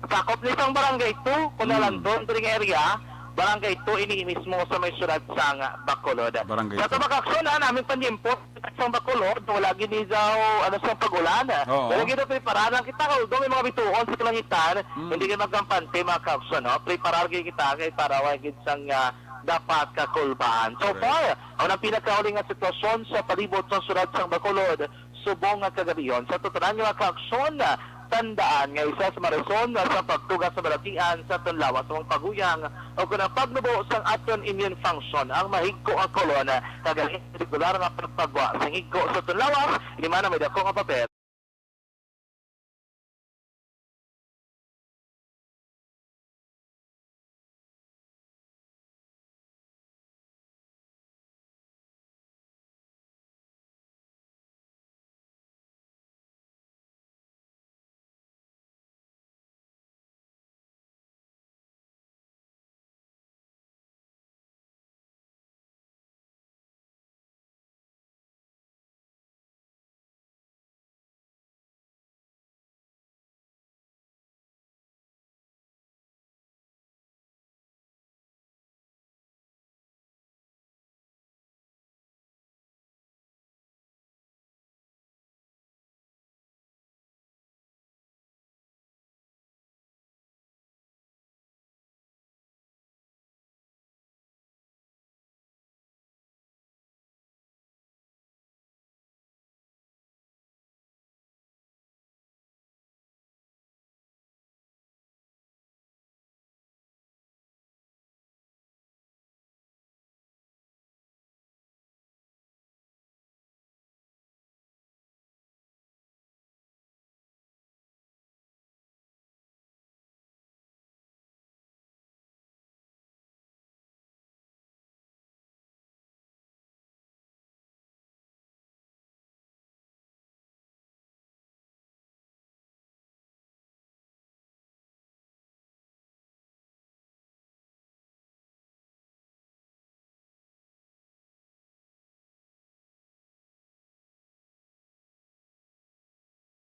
Sakop ni sang Barangay two, kung Hmm. Halandon, diri nga area, Barangay two, ini mismo sa may syudad sang Bacolod. Barangay Sa two. Tabak aksyon, ha, namin panyimpo, sang Bacolod, wala gini daw, ano, sa pag-ulan. Oo. Wala gini preparada. Kita ka, although may mga bituon sa kalangitan, Hmm. hindi gini magkampante, mga kaksyon, no? Preparar gini kita kay para wa gid sang, ah, dapat kakulbaan. So Correct. Far, ang pinakauling nga sitwasyon sa palibot sa syudad sang Bacolod, subong nga kagabihon. Sa tutunan nga mga kaaksyon, tandaan nga isa sa mga rason sa pagtuga sa balatian sa aton lawas ang paguyang o kon ang pagnubo sang aton immune function, ang mahigko nga kolon, kag ang regular nga pagpagwa sang higko sa aton lawas. Ini man ang may dako nga papel.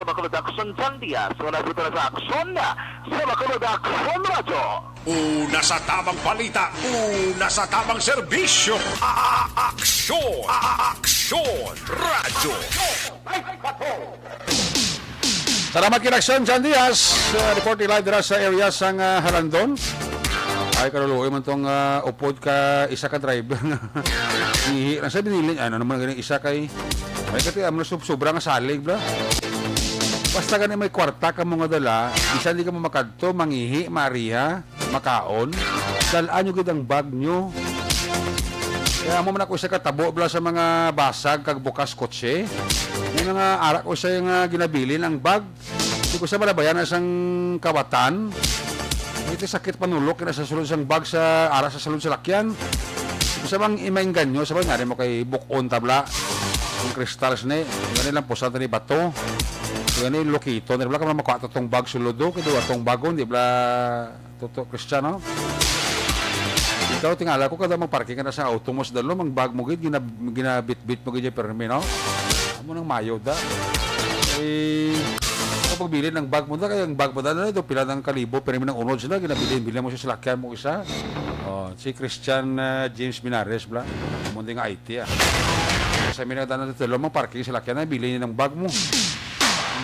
Bacolod Aksyon John Diaz, una dito na sa Aksyon, sa Bacolod Aksyon Radyo. Una sa tamang balita, una sa tamang serbisyo. A- Aksyon, A- Aksyon Radyo. Salamat kay Aksyon John Diaz. Uh, report live dira sa area sang uh, Halandon. Ay, karuluoy man tong uh, upod ka isa ka driver nga ihi lang sa binili. Ano naman ang isa kay may kati amo na sub sobra nga salig bla. Basta gani may kwarta ka mo nga dala, bisan di ka mo makadto, mangihi, maariha, makaon, dal-an nyo gid ang bag nyo. Kaya amo man ako isa ka tabo bla sa mga basag kag bukas kotse. May mga arak ko sa nga ginabilin ang bag. Di ko sa malabayan na sang kawatan. Ito sakit panulok na sa sulod sang bag sa ara sa sulod sa lakyan. Di ko sa bang imaingganyo sa bang mo kay bukon tabla. Ang crystals ni, gani lang pusan ni bato. Gani lokito ni bla ka makuha to tong bag suludo kay duwa tong bagon di bla Toto Cristiano. Ikaw tingala ko kada magparking ka na sa auto mo sa dalom ang bag mo gid ginab- ginabitbit mo gid permi no. Amo nang mayo da. Eh, kapag bilin ang bag mo da kay ang bag mo da na ito pila ng kalibo permi nang unod sila ginabilin-bilin mo sa salakyan mo isa. Oh, si Christian uh, James Minares bla. Amo din nga I T ah. Sa mina da na sa dalom ang parking salakyan na bilin ang bag mo.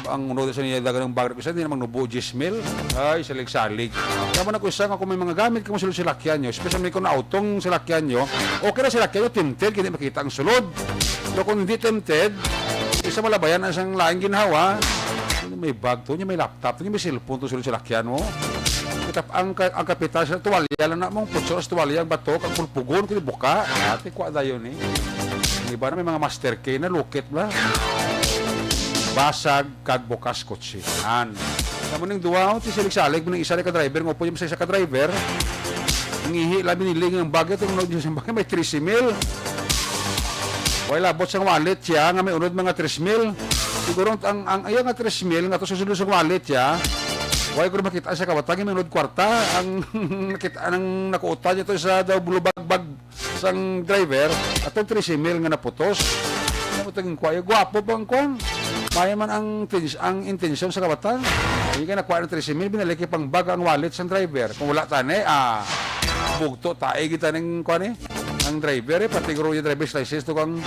Ang unod sa niya dagan ng bag isa hindi naman nubo diyes mil. Ay, salig-salig. Tama na ko isa nga kung may mga gamit kamo sulod silakyan nyo, especially kung auto ang silakyan nyo, okay na silakyan nyo, tinted, hindi makita ang sulod. Pero kung hindi tinted, isa malabayan ang isang laing ginhawa, may bag to niya, may laptop to niya, may cellphone to sulod silakyan mo. Kita ang, ka- ang kapital sa tuwalya lang na mong putsura sa tuwalya ang batok, ang pulpugon, kini buka. Ate, kwa dayon eh. Ang iba na may mga master key na lukit bla. Basag kag bukas kotse. An. Kamo ning duwa, oh, ti salig-salig mo ning isa ka driver, nga upo yung sa isa ka driver. Ang ihi, labi ni Ling ang bagay, itong unod yung bagay, may trese mil. Way labot sang wallet siya, nga may unod mga trese mil. Siguro ang, ang iya nga trese mil, nga to susunod sa wallet siya. Way ko makita sa kabatang, may unod kwarta. Ang nakita, ang nakuutan niya to sa daw bulubagbag sang driver, atong trese mil nga naputos. Ano mo taging kwayo? Gwapo ba ang kwan? Maya man ang, tins- ang intensyon sa kawatan. Hindi ka nakuha ng trese mil, binalik yung pangbaga ang wallet sang driver. Kung wala tani, ah, bugto tayo kita ng kwan eh. Ang driver eh, pati guro yung driver's license to kang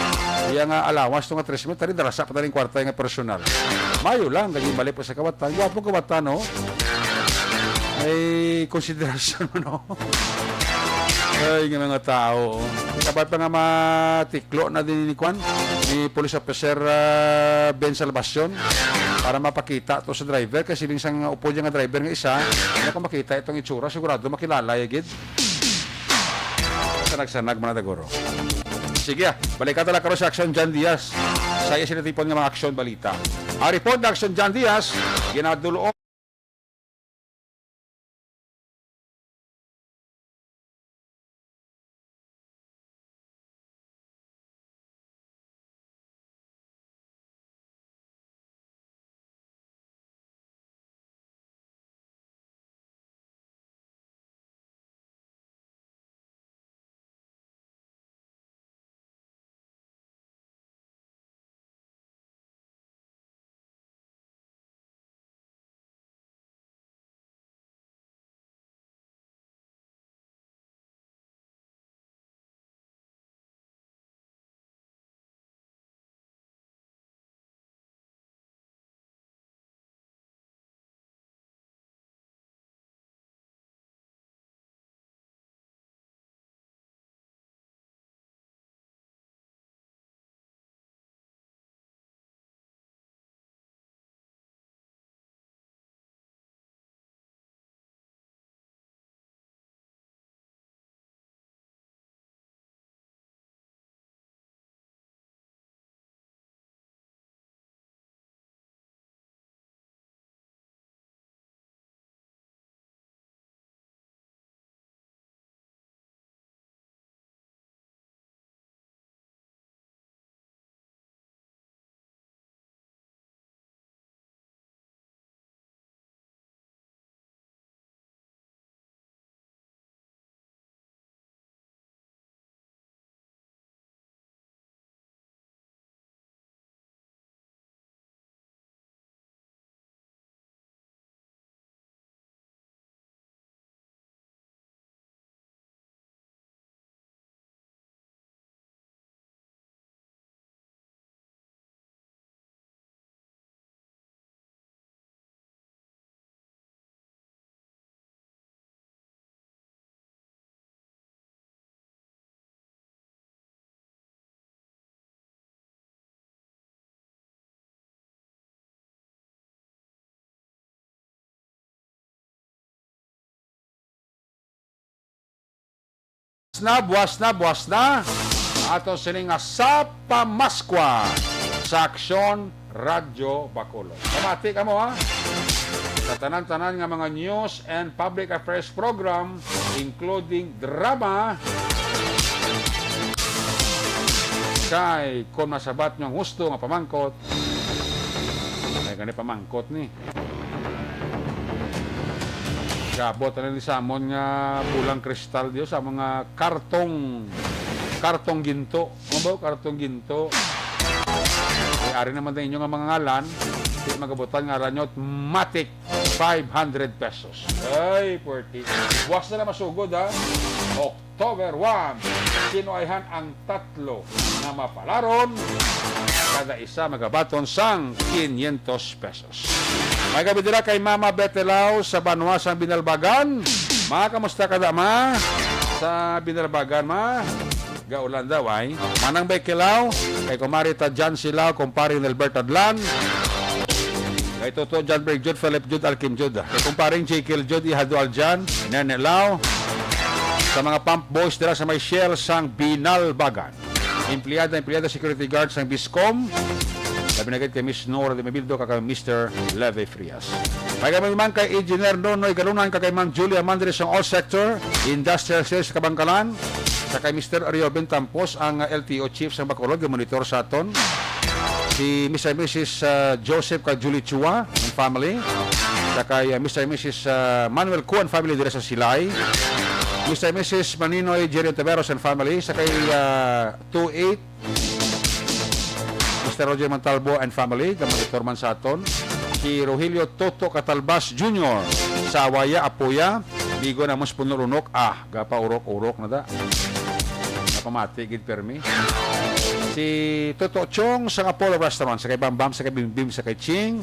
iya nga allowance to nga trese mil, tari darasa pa taning kwarta nga personal. Mayo lang, kag balik pa sa kawatan. Gwapo kawatan, no? May konsiderasyon, no? Ay, nga mga tao. Kabay pa nga matiklo na din ni Kwan, ni Police Officer ah, Ben Salvacion para mapakita to sa driver kasi siling sang upo niya nga driver nga isa, na kung makita itong itsura, sigurado makilala ya gid. Sanag-sanag man na guro. Sige, ah. Balikan ta lang karon sa Aksyon John Diaz. Sa iya sila tipon nga mga aksyon balita. Ang report na Aksyon John Diaz, ginadulo na, buwas na, buwas na. Ato sini nga sa Pamaskwa sa Aksyon Radyo Bacolod. Pamati kamo, ha? Sa tanan-tanan nga mga news and public affairs program, including drama, kay kung masabat nyo ang husto nga pamangkot, ay gani pamangkot ni. Gabot na ni samon nga bulang kristal diyo sa mga kartong, kartong ginto. Ano ba? Kartong ginto. Ay, ari naman na inyo nga mga ngalan. Di magabutan ngalan nyo. Matic, five hundred pesos. Ay, forty. Buwas na lang masugod, ha? October one. Sino ayhan ang tatlo nga mapalaron? Kada isa magabaton sang quinientos pesos. May gabi dira kay Mama Betelao sa banwa sang Binalbagan. Ma, kamusta ka da, ma? Sa Binalbagan, ma? Gaulan daw, ay. Manang Bekelao, kay Kumari ta Jan Silao, Kumpari Nelbert Adlan. Kay Toto John Berg Jud, Philip Jud, Alkim Jud. Kay Kumparing Jekyll Jud, Ihado Aljan, Nene Lao. Sa mga pump boys dira sa may Shell sang Binalbagan. Empleyada, empleyada, security guard sang Biscom. Labi na gid kay Miss Nora de Mebildo, kag kay Mister Leve Frias. May kami man kay Engineer Nonoy Galunan, kag kay Ma'am Julia Mandres sang All Sector Industrial Sales sa Kabangkalan. Sa kay Mister Rioben Tampos, ang, uh, L T O Chief sang Bacolod, nga monitor sa aton. Si Mister and Missus, uh, Joseph kag Julie Chua and family. Sa kay, uh, Mister and Missus, uh, Manuel Kuan family dira sa Silay. Mister and Missus Maninoy Jerry Ontiveros and family. Sa kay, uh, two eight Mister Roger Montalbo and family, gamonitor man sa aton. Si Rogelio Toto Catalbas Junior sa Awaya, Apoya, Bigo na mo sa Punol Unok. Ah, gapa urok-urok na da. Napamati gid permi. Si Toto Chong sa Apollo Restaurant, sa kay Bambam, sa kay Bimbim, sa kay Ching,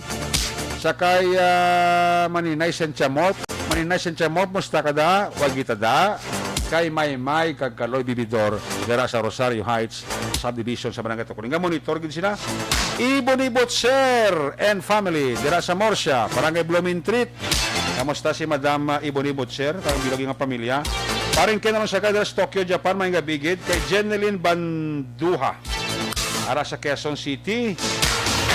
sa kay, ah, Maninay Sentiamot. Maninay Sentiamot, musta ka da? Wag kita da. Kay Maymay kag Kaloy Bibidor, dira sa Rosario Heights Subdivision sa Barangay Tukuling. Nga monitor gid sila. Ibon Ibot Sir and family, dira sa Murcia, Barangay Blooming Treat. Kamusta si Madam, uh, Ibon Ibot Sir? Kag bilog nga pamilya. Paring Ken Alonso kay dira sa Tokyo, Japan, may nga bigid. Kay Jeneline Banduha. Ara sa Quezon City,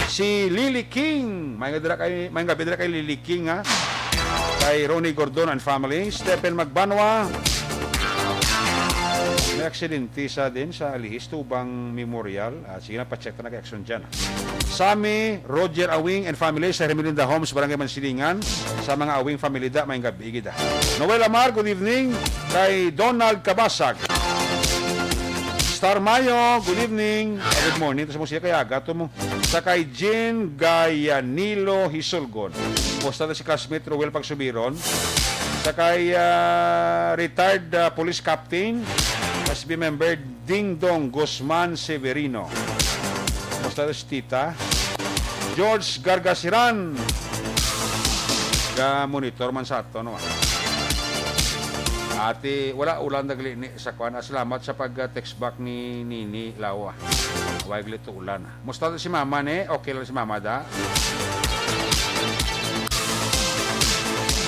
si Lily King. May nga dira kay, may nga dira kay Lily King, ha. Kay Ronnie Gordon and family, Stephen Magbanwa. May aksidente sa din sa Alihis, Tubang Memorial. Ah, sige na, pa-check na kay Action dyan, ah. Sammy, Roger Awing and family sa Hermelinda Homes, Barangay Mansilingan. Sa mga Awing family da, may gabi gid, ah. Noel Amar, good evening. Kay Donald Kabasag. Star Mayo, good evening. Ah, good morning. Tapos mo siya kay aga to mo. Sa kay Jean Gayanilo Hisulgon. Kumusta na si classmate Roel Pagsubiron? Sa kay, ah, retired, ah, police captain, S B member Dingdong Guzman Severino. Kumusta na si Tita? George Gargasiran. Ga-monitor man sa ato, no? Ati, wala ulan nagli ni sa kuan. Ah, salamat sa pag-text back ni Nini Lawa. Wag lito ulan. Musta si mama ni? Okay lang si mama da?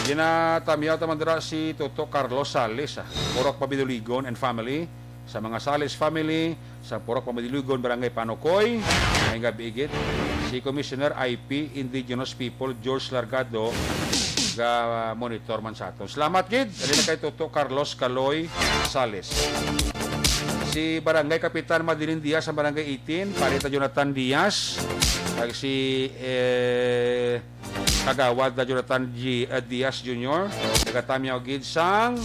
Ginatamyaw ta man dira si Toto Carlos Sales, ah. Purok Pabiduligon and family. Sa mga Sales family, sa Purok Pabiduligon, Barangay Panukoy, may gabi gid. Si Commissioner I P, Indigenous People, George Largado, ga monitor man sa aton. Salamat gid. Dali na kay Toto Carlos Caloy Sales. Si Barangay Kapitan Madeline Diaz sa Barangay eighteen, Parita Jonathan Diaz, kag si, eh, Kagawad na Jonathan G, eh, Diaz Junior, nagatamyaw gid sang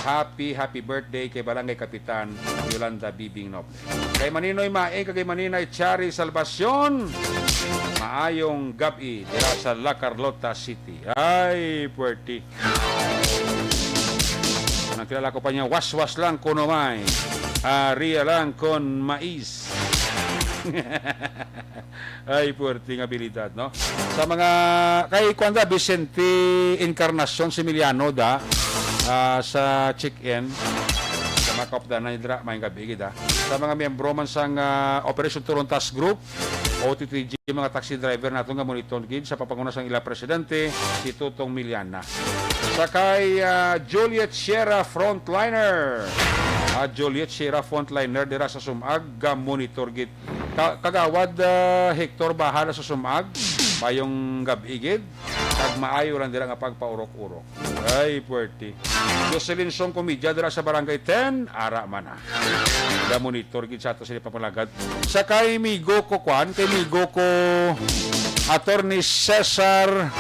happy, happy birthday kay Barangay Kapitan Yolanda Bibing Noble. Kay Maninoy Maing kag kay Maninay Chari Salvacion, maayong gab-i dira sa La Carlota City. Ay, puwerte. Nang kilala ko pa niya, waswas lang kuno may, ah, riya lang kon mais. Ay, puwerte nga abilidad, no? Sa mga, kay kuwan da, Vicente Encarnacion Similiano da, ah, sa check-in. Sa mga kaupdanan, dira, may gabi, gid, ah. Sa mga miyembro man sang, ah, Operation Tulong Task Group, O T T G, mga taxi driver nato nga monitor gid sa papanguna sang ila presidente, si Tutong Miliana. Sa kay, ah, Juliet Sierra Frontliner. Ah, Juliet Sierra, frontliner dira sa Sumag, ga-monitor gid. Ka-, Kagawad, ah, Hector Bahala sa Sumag, mayong gab-i gid. Kag maayo lang dira nga pagpaurok-urok. Ay, puwerte. Jocelyn Song Comedian dira sa Barangay ten, ara man na. Ga-monitor gid sa ato sini pagpalagad. Sa kay migo ko, kwan, kay migo ko, Attorney Cesar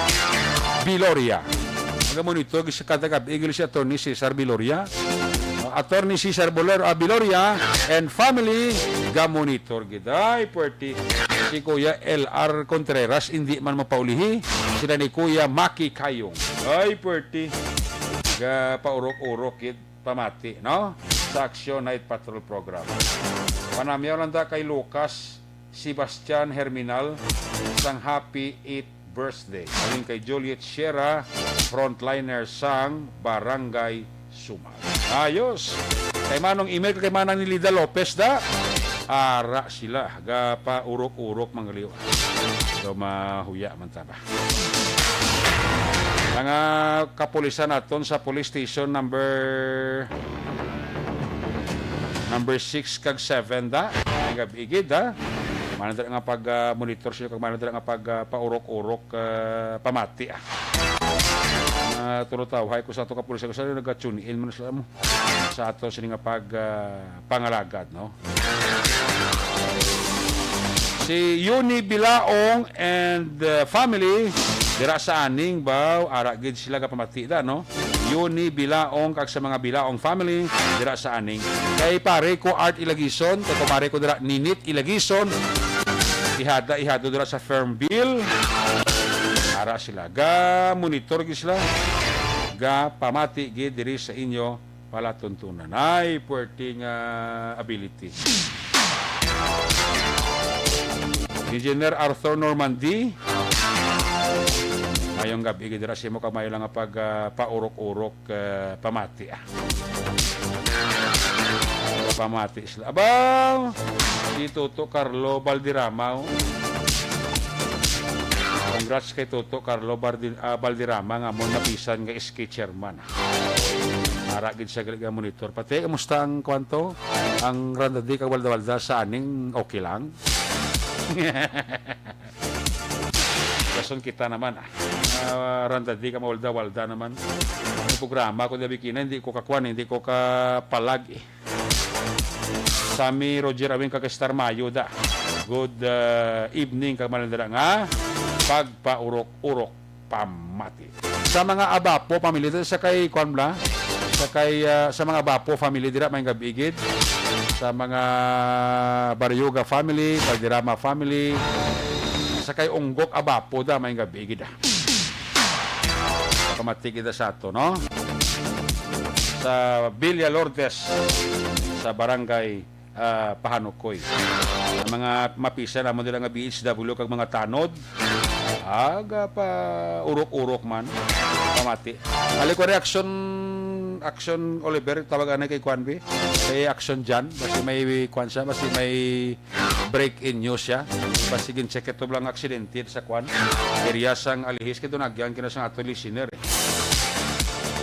Biloria. Ga-monitor gid sa kada gab-i gid si Attorney Cesar Biloria. Attorney Cesar Bolero, ah, Biloria and family, ga-monitor gid. Ay, puwerte. Si Kuya L R Contreras, hindi man mapaulihi. Sila ni Kuya Maki Kayong. Ay, puwerte. Ga-paurok-urok gid pamati, no? Sa Action Night Patrol Program. Panamyaw lang da kay Lucas Sebastian Herminal sang happy eighth birthday. Halin kay Juliet Sierra, frontliner sang Barangay Sumag. Ayos! Kay Manong Emil, kay Manang Nilida Lopez da. Ara sila, ga-paurok-urok, mga liw. So, mahuya man ta ba? Mga kapulisan naton sa police station number, number six kag seven da. Ang gab-i gid, ha? Mana dira nga pag, ah, monitor sila kag mana dira nga pag, ah, paurok-urok, ah, pamati, ah. Ah, tulo tawo, hay ko sa ato kapulisan, sa nag-tune in man sila mo sa ato sini nga pag, ah, pangalagad, no? Si Yuni Bilaong and, uh, family, dira sa Aning, baw, ara gid sila gapamati da, no? Yuni Bilaong kag sa mga Bilaong family, dira sa Aning. Kay pare ko Art Ilagison, kay kumare ko dira Ninit Ilagison, ihada, ihado dira sa Fernville. Ara sila, ga monitor gid sila, ga pamati gid diri sa inyo palatuntunan. Ay, puwerte nga ability. Engineer Arthur Normandy, mayong gab-i gid dira sa imo, kag maayo lang nga pag, ah, paurok-urok, ah, pamati, ah. Pamati sila. Aba, si Toto Carlo Valderrama, oh. Congrats kay Toto Carlo Bardi-, ah, Valderrama nga mo napisan nga S K chairman. Ara gid sa gali nga monitor. Pati, kumusta ang kwan to? Ang Randa Di kag Walda-Walda sa Aning, okay lang? Rason kita naman, ah. Ah, Randa Di kag Walda-Walda naman. Ang programa ko, dabi kina, hindi ko kakwan, hindi ko kapalag, eh. Sammy Roger Awing kag Star Mayo da. Good, uh, evening kag malandara nga pagpaurok-urok pamati. Sa mga Abapo family, sa kay kwan bla? Sa kay, uh, sa mga Abapo family dira, may gab-i gid. Sa mga Baryoga family, Valderrama family, sa kay Unggok Abapo da, may gab-i gid, ah. Pamati kita sa ato, no? Sa Villa Lourdes, sa barangay, ah, Pahanukoy. Ang mga mapisa namon dira nga B H W kag mga tanod, aga pa urok-urok man, pamati. Ali ko reaction, action Oliver, tawag anay kay Kwan, bi? Kay Action Jan, basi may kwan siya, basi may breaking news siya. Basi gin-check ito lang aksidente sa kwan. Area sang Alihis, kay doon agyan kina sang ato listener, eh.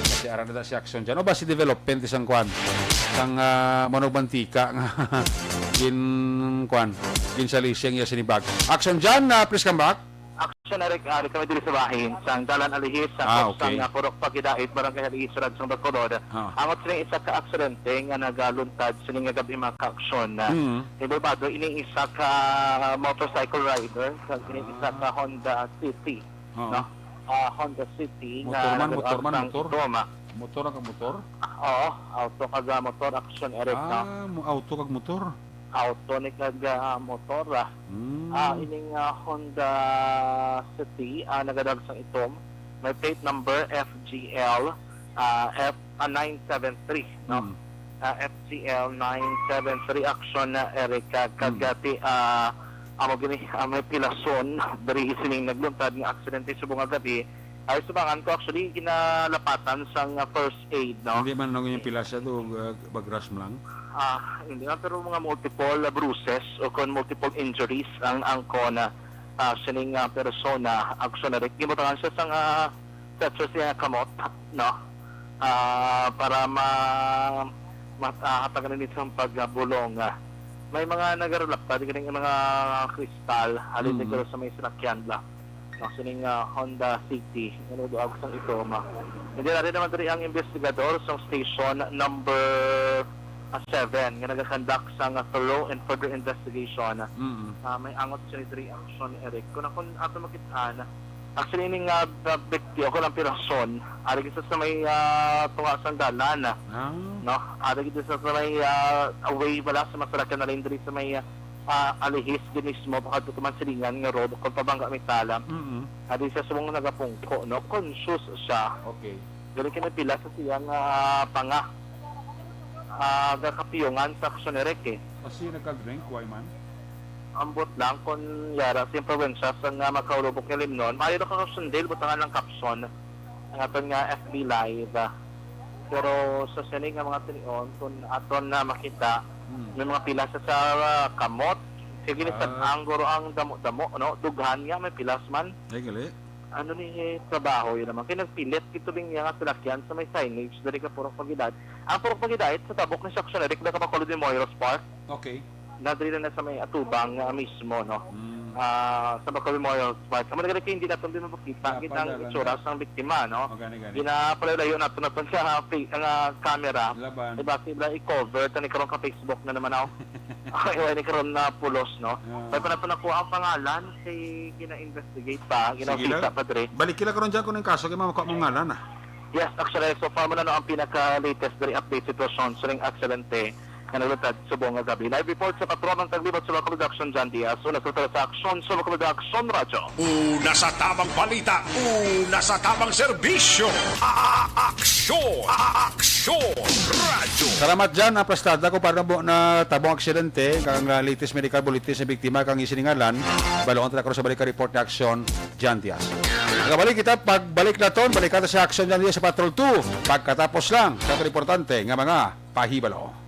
Basi ara na ta si Action Jan. O basi development isang kwan. Sang, ah, manog mantika nga gin, kwan, ginsalisi ang iya sinibag. Action Jan, ah, please come back. Action, Eric, ah, kami diri sa bahin, sang Dalan Alihis, sa Ah, okay. Sang, ah, Purok Pagidait, Barangay Alihis, Surad, sang Bacolod. Ah. Angot sila isa ka aksidente nga nagaluntad sini nga gab-i, mga ka-aksyon. Ah, Mm. Involvado ini isa ka motorcycle rider, kag ini isa ka Honda City, Ah. no? Ah, Honda City Motor nga man, nagdaan motor man, sang motor? Itom, ah. Motor ang motor? Oo, auto kag, ah, motor, action, Eric, no? Ah, mo-, auto kag motor? Auto ni kag, ah, motor, ah. Hmm. Ah, ining, ah, Honda City, ah, nagdaan sang itom. May plate number F G L, ah, F, ah, nine seven three, no? Hmm. Ah, F G L nine seven three action na, Eric, ah, kag Hmm. ati, ah, amo gini, ah, may pilason diri sining nagluntad nga aksidente subong nga gab-i. Ay, subangan ko, actually, ginalapatan sang, ah, first aid, no? Hindi man, ano yung pila siya to, uh, bagras mo lang? Ah, hindi man, pero mga multiple, ah, bruises o kon multiple injuries ang, ang kon, ah, ah, sining, ah, persona. Actually, gibutangan siya sang, ah, stretcher siya kamot, no? Ah, para ma-, mat-, ah, hatagan nila sang pagbulong, ah. May mga nagarelapta di kining mga kristal, halin Mm. siguro sa may salakyan bala. No, sining, ah, Honda City, nga nagduag sang itom, ah. Hindi na rin naman diri ang investigador sa station number, ah, seven, nga nagakandak sa nga thorough and further investigation. Mm. Ah, may angot siya ni diri ang Sean Eric. Kung akon ato makit-an, actually, ini nga, ah, bikti-, o kung ang pirasyon, ari gid sa may, ah, tunga sang dalan, ah. Ah. No? Ari gid sa may, ah, way bala sa masalakyan na rin diri sa may, ah, ah, alihis gid mismo, pakadto man silingan nga road, kung pabangga mitala. Mm. Ari siya subong nagapungko, no? Conscious siya. Okay. Dili kini pila sa siyang, ah, panga, ah, gakapiyungan sa aksyon ni Rick, eh. Kasi nagka-drink, why man? Ambot lang kung yara sa iyang probinsya sa nga magkaulubok ni Limnon. Maayo na ka, Caption Dale, butangan ng caption ang aton nga F B Live. Pero sa sini nga mga tinion, kung aton na makita, Hmm. may mga pila sa, sa kamot. Sige, ni Ah. Sad-ang guro ang damo-damo, no? Dughan nga, may pilas man. Ay, gali. Ano ni trabaho yun naman? Kaya nagpilit ito din nga salakyan sa may signage, dali ka Purok Pagidait. Ang Purok Pagidait, sa tabok ni Section Eric, na kapakulod ni Moyros Park. Okay. Nadali na sa may atubang, ah, mismo, no? Mm. Ah, sa Bacolod Memorial Park. Kamo nagdali kayo, hindi natin din mapakita. Napadalan Gid ang itsura na. Sang biktima, no? O, gani, gani. Ginapalayo-layo nato naton sa pi-, ang, ah, camera. Laban. Diba, sila i-cover, tani karon ka Facebook na naman ako. Okay, wala ni karon na pulos, no? Ah. May pa nato nakuha ang pangalan, kay gina-investigate pa, Sige gina-office lang. Pa, Padre. Balik kila karon dyan kung ang kaso, kaya makuha mong ngalan, ah. Yes, actually, so far mo na, no, ang pinaka-latest diri update sitwasyon sa ring aksidente nga naglatad subong nga gabi. Live report sa Patron ng Taglibot sa Bacolod Action, John Diaz. Una sa sa Action sa Bacolod Action Radyo. Una sa tamang balita, una sa tamang serbisyo. A-, a-, Aksyon, a-, a-, Aksyon Radyo. Salamat dyan, ang prestada ko para mo na tabong aksidente, kang, ah, latest medical bulletin sa biktima, kang isiningalan. Balon ta na karon sa balik ka report ni Aksyon, John Diaz. Nakabalik kita, pagbalik naton, balik ka sa Aksyon John Diaz sa Patrol two. Pagkatapos lang sa importante nga mga pahibalo.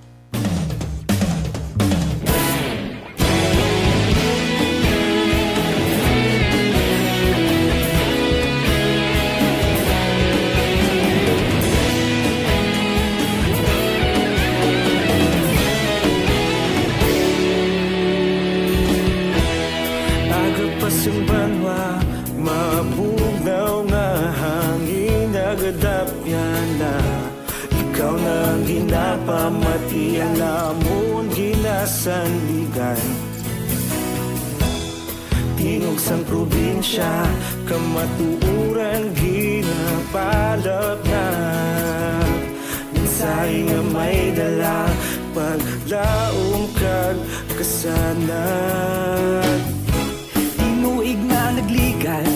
Aga pa sing banwa, mabugnaw nga hangin nagadapyan na. Ikaw na ang ginapamati, ang amon ginasandigan. Tingog sang probinsya, kamatuoran ginapalapnap. Mensahe nga may dala, paglaom kag kasanag. Tinuig na nagligan,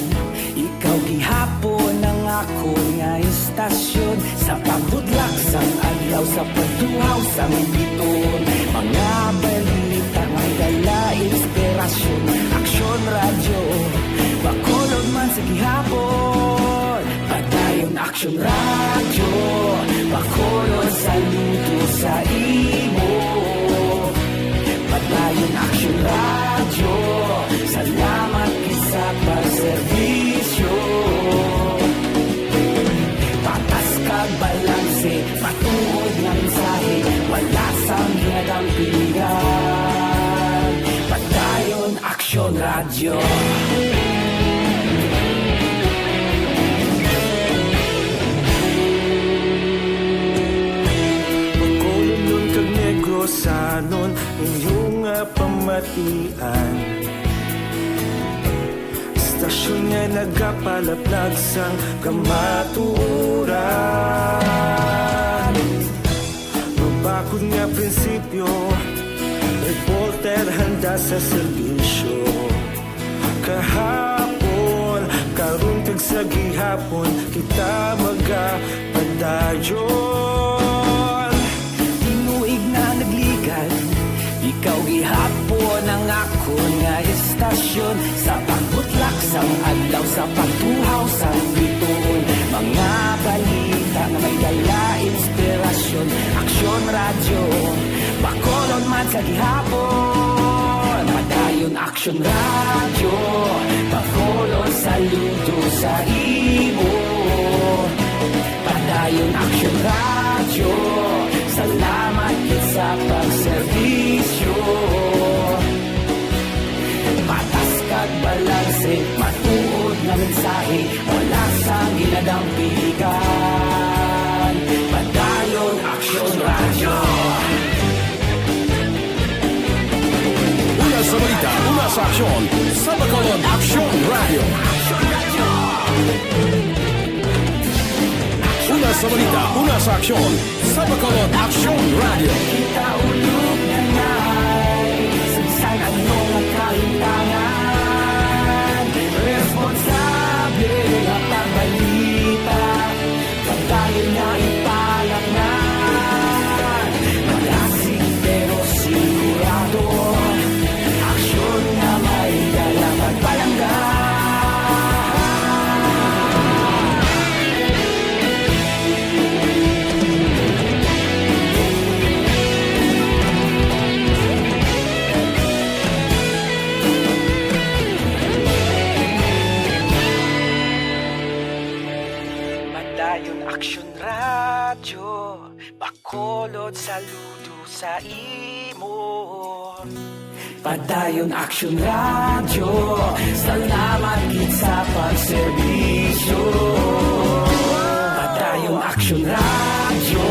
ikaw gihapon ang akon nga istasyon. Sa pagbudlak sang adlaw, sa pagtuhaw sang bituon, mga balita may dala inspirasyon. Aksyon Radyo, Bacolod man sa gihapon. Padayon Aksyon Radyo, Bacolod, saludo sa imo. Padayon Aksyon Radyo, salamat gid sa pagserbisyo. Patas kag balanse, matuod nga mensahe, wala sang ginadampingan. Padayon Aksyon Radyo. Bacolod kag Negrosanon, inyo nga pamatian. Istasyon nga nagapalaplag sang kamatuoran. Mabakod nga prinsipyo, reporter handa sa serbisyo. Kahapon, karon kag sa gihapon, kita magapadayon. Tinuig na nagligan, ikaw gihapon ang akon nga istasyon. Sa pagbutlak sang adlaw, sa pagtuhaw sang bituon, mga balita nga may dala inspirasyon. Aksyon Radyo, Bacolod man sa gihapon. Padayon Aksyon Radyo, Bacolod, saludo sa imo. Padayon Aksyon Radyo, salamat sa pagserbisyo. Patas kag balanse, matuod nga mensahe, wala sang ginadampigan. Padayon Aksyon Radyo. Una sa balita, una sa aksyon, sa Bacolod Aksyon Radyo. Una sa balita, una sa aksyon, sa Bacolod Aksyon Radyo. Kita ulog na ngay, sa bisan ano nga kahintangan, responsable nga pagbalita, pagdayon nga ipalaknad. Malasig pero sigurado, aksyon nga may dala pagpalangga. Padayon Aksyon Radyo, Bacolod, saludo sa imo. Padayon Aksyon Radyo, salamat gid sa pagserbisyo. Padayon Aksyon Radyo,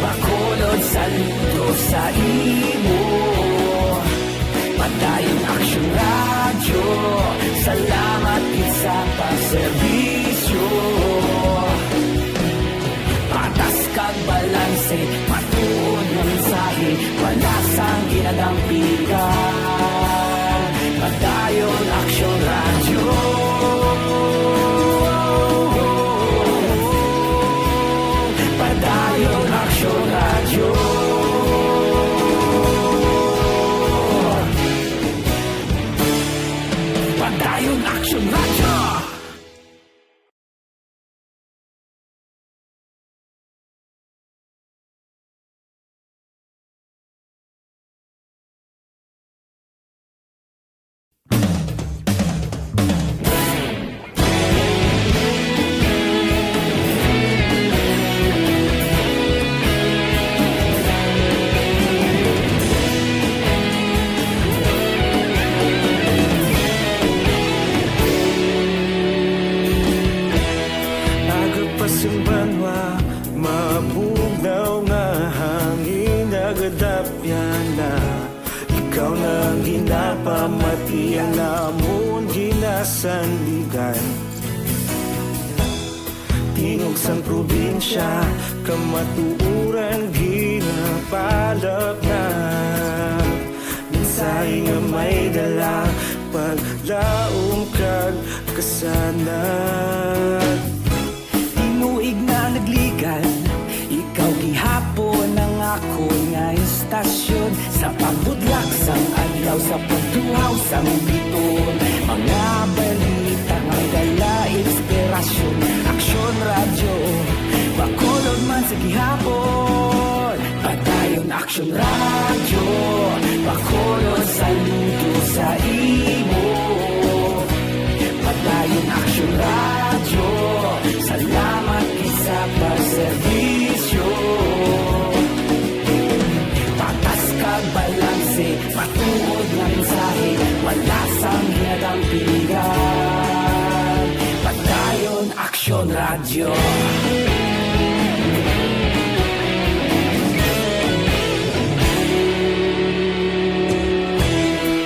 Bacolod, saludo sa imo. Padayon Aksyon Radyo, salamat gid sa pagserbisyo. Patas kag balanse, matuod nga mensahe, wala sang ginadampigan. Padayon Aksyon Radyo. Padayon Aksyon Radyo. Padayon Aksyon Radyo. Aga pa sing banwa, mabugnaw nga hangin, nagadapyan na. Ikaw na ang ginapamatian namon ginasandigan. Tingog sang probinsya, kamatuoran ginapalapnap. Mensahe nga may dala, paglaom kag kasanag. Tinuig na nagligan, ikaw gihapon ang akon nga istasyon. Sa pagbudlak sang adlaw, sa pagtuhaw sang biton, mga balita nga may dala inspirasyon. Aksyon Radyo, Bacolod man sa gihapon. Padayon Aksyon Radyo, Bacolod, saludo sa imo. Padayon Aksyon Radyo, salamat gid sa pagserbisyo. Patas kag balanse, matuod nga mensahe, wala sang ginadampigan. Padayon Aksyon Radyo.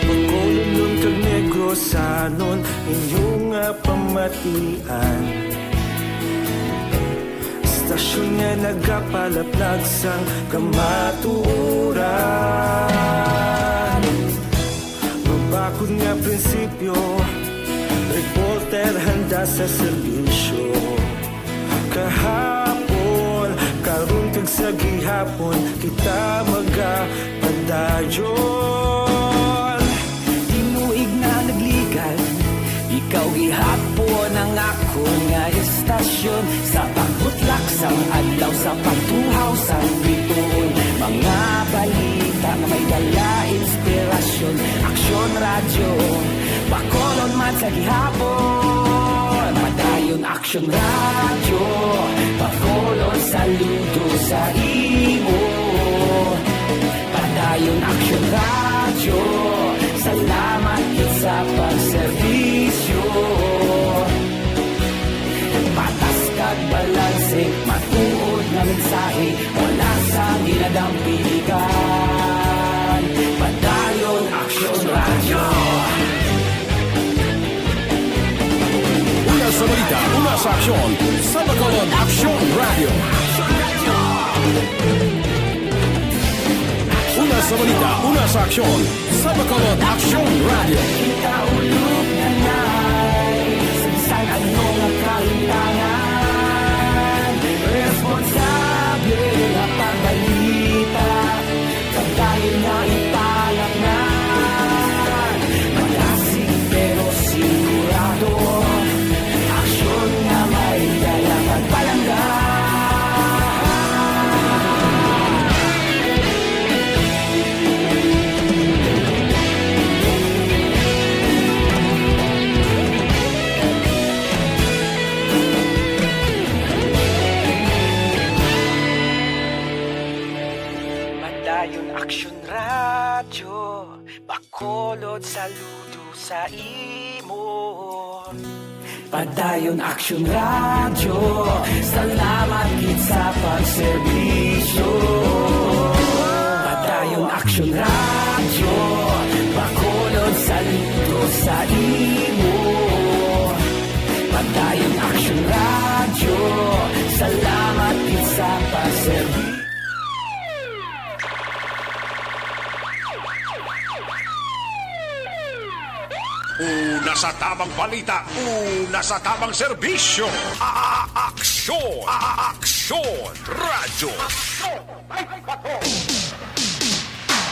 Bacolodnon kag Negrosanon, inyo nga pamatian. Istasyon nga nagapalaplag sang kamatuoran. Mabakod nga prinsipyo, reporter handa sa serbisyo. Kahapon, karon kag sa gihapon, kita magapadayon. Tinuig na nagligan, ikaw gihapon ang akon nga istasyon. Sa pagbutlak sang adlaw, sa pagtuhaw sang biton, mga balita nga may dala inspirasyon. Aksyon Radyo, Bacolod man sa gihapon. Padayon Aksyon Radyo, Bacolod, saludo sa imo. Action Radyo, salamat gid sa pagserbisyo. Patas kag balanse, matuod nga mensahe, wala sa ginadampiligan. Padayon Action Radyo. Una sa balita, una sa aksyon, sa Bacolod Action Radio. Una sa balita, una sa aksyon, sa Bacolod Action Radio. Kaulog na na'y sa bisan ano nga kahitangan, responsable nga pagbalita. Pagdayon nga ipalaknan, malasig pero sigurado. Aksyon nga may dala pagpalangga. Padayon Aksyon Radyo, Bacolod, saludo sa imo. Padayon Aksyon Radyo, salamat gid sa pagserbisyo. Padayon Aksyon Radyo, Bacolod, saludo sa imo. Padayon Aksyon Radyo, salamat gid sa pagserbisyo. Una sa tamang balita, una sa tamang serbisyo. A-, a-, aksyon, a-, a-, aksyon, radyo.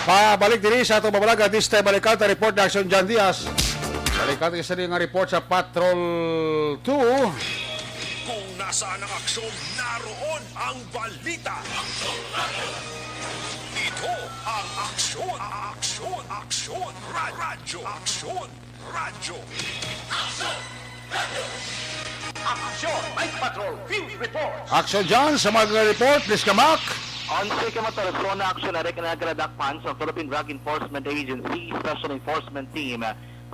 Pabalik diri sa atong mabalaga, this time, balikan ta report ni Aksyon John Diaz. Balikan ta sini nga report sa Patrol two. Kung nasaan ang aksyon, naroon ang balita. Ito ang aksyon, aksyon, aksyon, ra-, radyo, aksyon, radyo. Aksyon, Night Patrol, Field Report. Aksyon John, sa mga report, please ka, Mac. Onse ka motor sa una aksyon na rin nagkadakpan sa Philippine Drug Enforcement Agency Special Enforcement Team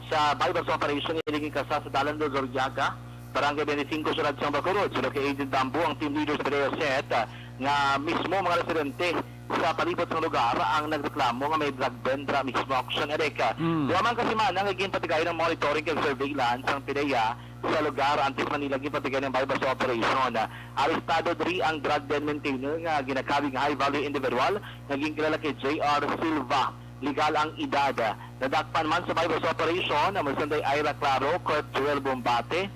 sa buy-bust operation iliging kasa sa Dalan Luzuriaga, Barangay twenty-five, Siyudad sang Bacolod. Sulod kay Agent Dambo, ang team leader sa Pidea Set, ah, nga mismo mga residente sa palibot sang lugar ang nagreklamo nga may drug den dira mismo aksyon, Eric. Mm. Duha man ka semana nga ginpatigayon ang monitoring kag surveillance sang Pidea sa lugar antes man nila ginpatigayon ang buy-bust operation. Arestado diri ang drug den maintainer nga ginakabig nga high-value individual nga ginkilala kay J R Silva. Legal ang edad. Nadakpan man sa buy-bust operation ang Marisol Day Ira Claro, Kurt Joel Bombate,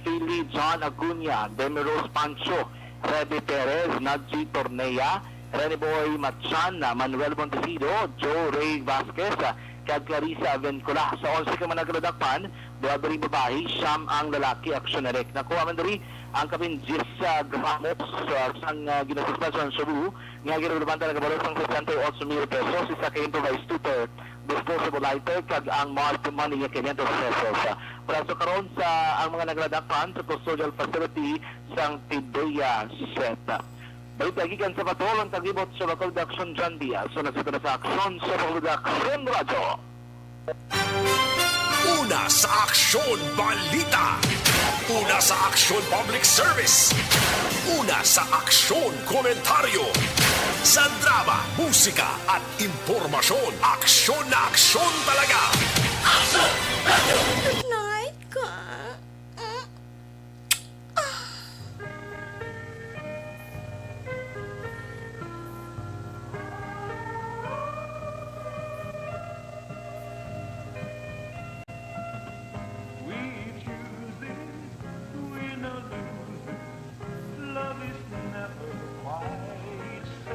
Philly John Acuña, Demi Rose Pancho, Rebe Perez, Nadji Tornea, Rene Boy Machan, Manuel Montesido, Joe Ray Vasquez, kag Clarissa Vincula. Sa onse ka mga nagkadakpan, duha diri babayi, siyam ang lalaki. Aksyon, Eric. Nakuha man diri ang kapin diyes, ah, gramos, ah, sang, ah, ginasuspenso sang shabu nga ginrelebanta nagabalo sang sesenta y ocho mil pesos, isa ka improvised tutor, disposable lighter, kag ang marked money nga quinientos pesos. Preso karon sa ang mga nagladakpan sa custodial facility sang Pidea Set. Balita gikan sa Patrol, ang taglibot sa Bacolod Aksyon, John Diaz. Sa nasita na sa aksyon sa Bacolod Aksyon Radyo. Una sa aksyon, balita. Una sa aksyon, public service. Una sa aksyon, komentaryo. Sa drama, musika, at impormasyon, aksyon na aksyon talaga. Good night, ka.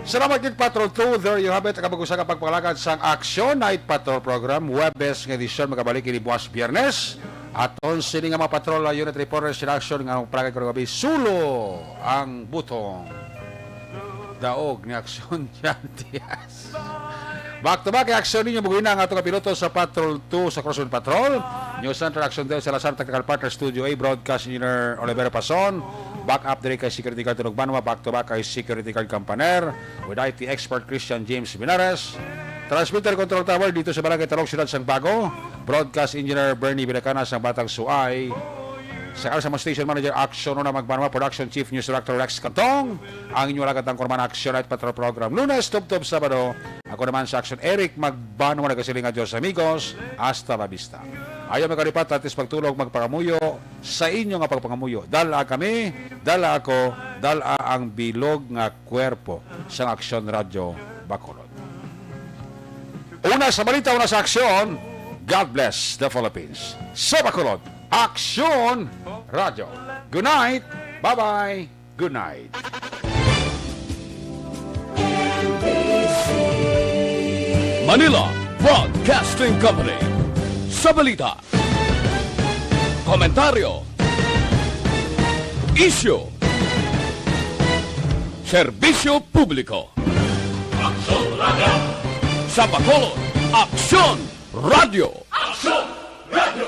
Salamat gid, Patrol two. There you have it. Ang kabag-usan nga pagpangalagad sang Aksyon Night Patrol Program. Huwebes nga edisyon, magabalik ini buwas Biyernes. Aton sini nga mga patrol, ah, unit reporters in action nga palagay ko gabi, sulo ang butong. Daog ni Aksyon John Diaz. Back to back, aksyon ninyo, maguwi na ang atong kapiloto sa Patrol two sa Crosswind Patrol. News Center Action Del Salazar, technical partner, Studio A, broadcast engineer Oliver Pason. Back up diri kay Security Guard Tunog Banwa, back to back kay Security Guard Campaner. With I T expert Christian James Binares. Transmitter Control Tower dito sa Barangay Talong, Siyudad sang Bago. Broadcast Engineer Bernie Vilacana sang Batang Suay. Sa Alsa mo Station Manager Action Una Magbanwa, Production Chief News Director Rex Cantong, ang inyo alagad ang Kurman Action Night Patrol Program, Lunes, Tubtob, Sabado. Ako naman sa Action, Eric Magbanwa, nagasiling nga Diyos amigos, hasta la vista. Ayaw magkalipat, atis pagtulog, magpangamuyo sa inyo nga pagpangamuyo. Dala kami, dala ako, dala ang bilog nga kwerpo sang Action Radio Bacolod. Una sa balita, una sa aksyon, God bless the Philippines. Sa Bacolod, Aksyon Radio. Good night. Bye-bye. Good night. Manila Broadcasting Company. Sa balita, komentaryo, isyu, serbisyo publiko. Aksyon Radio. Sa Bacolod, Aksyon Radio. Aksyon Radio.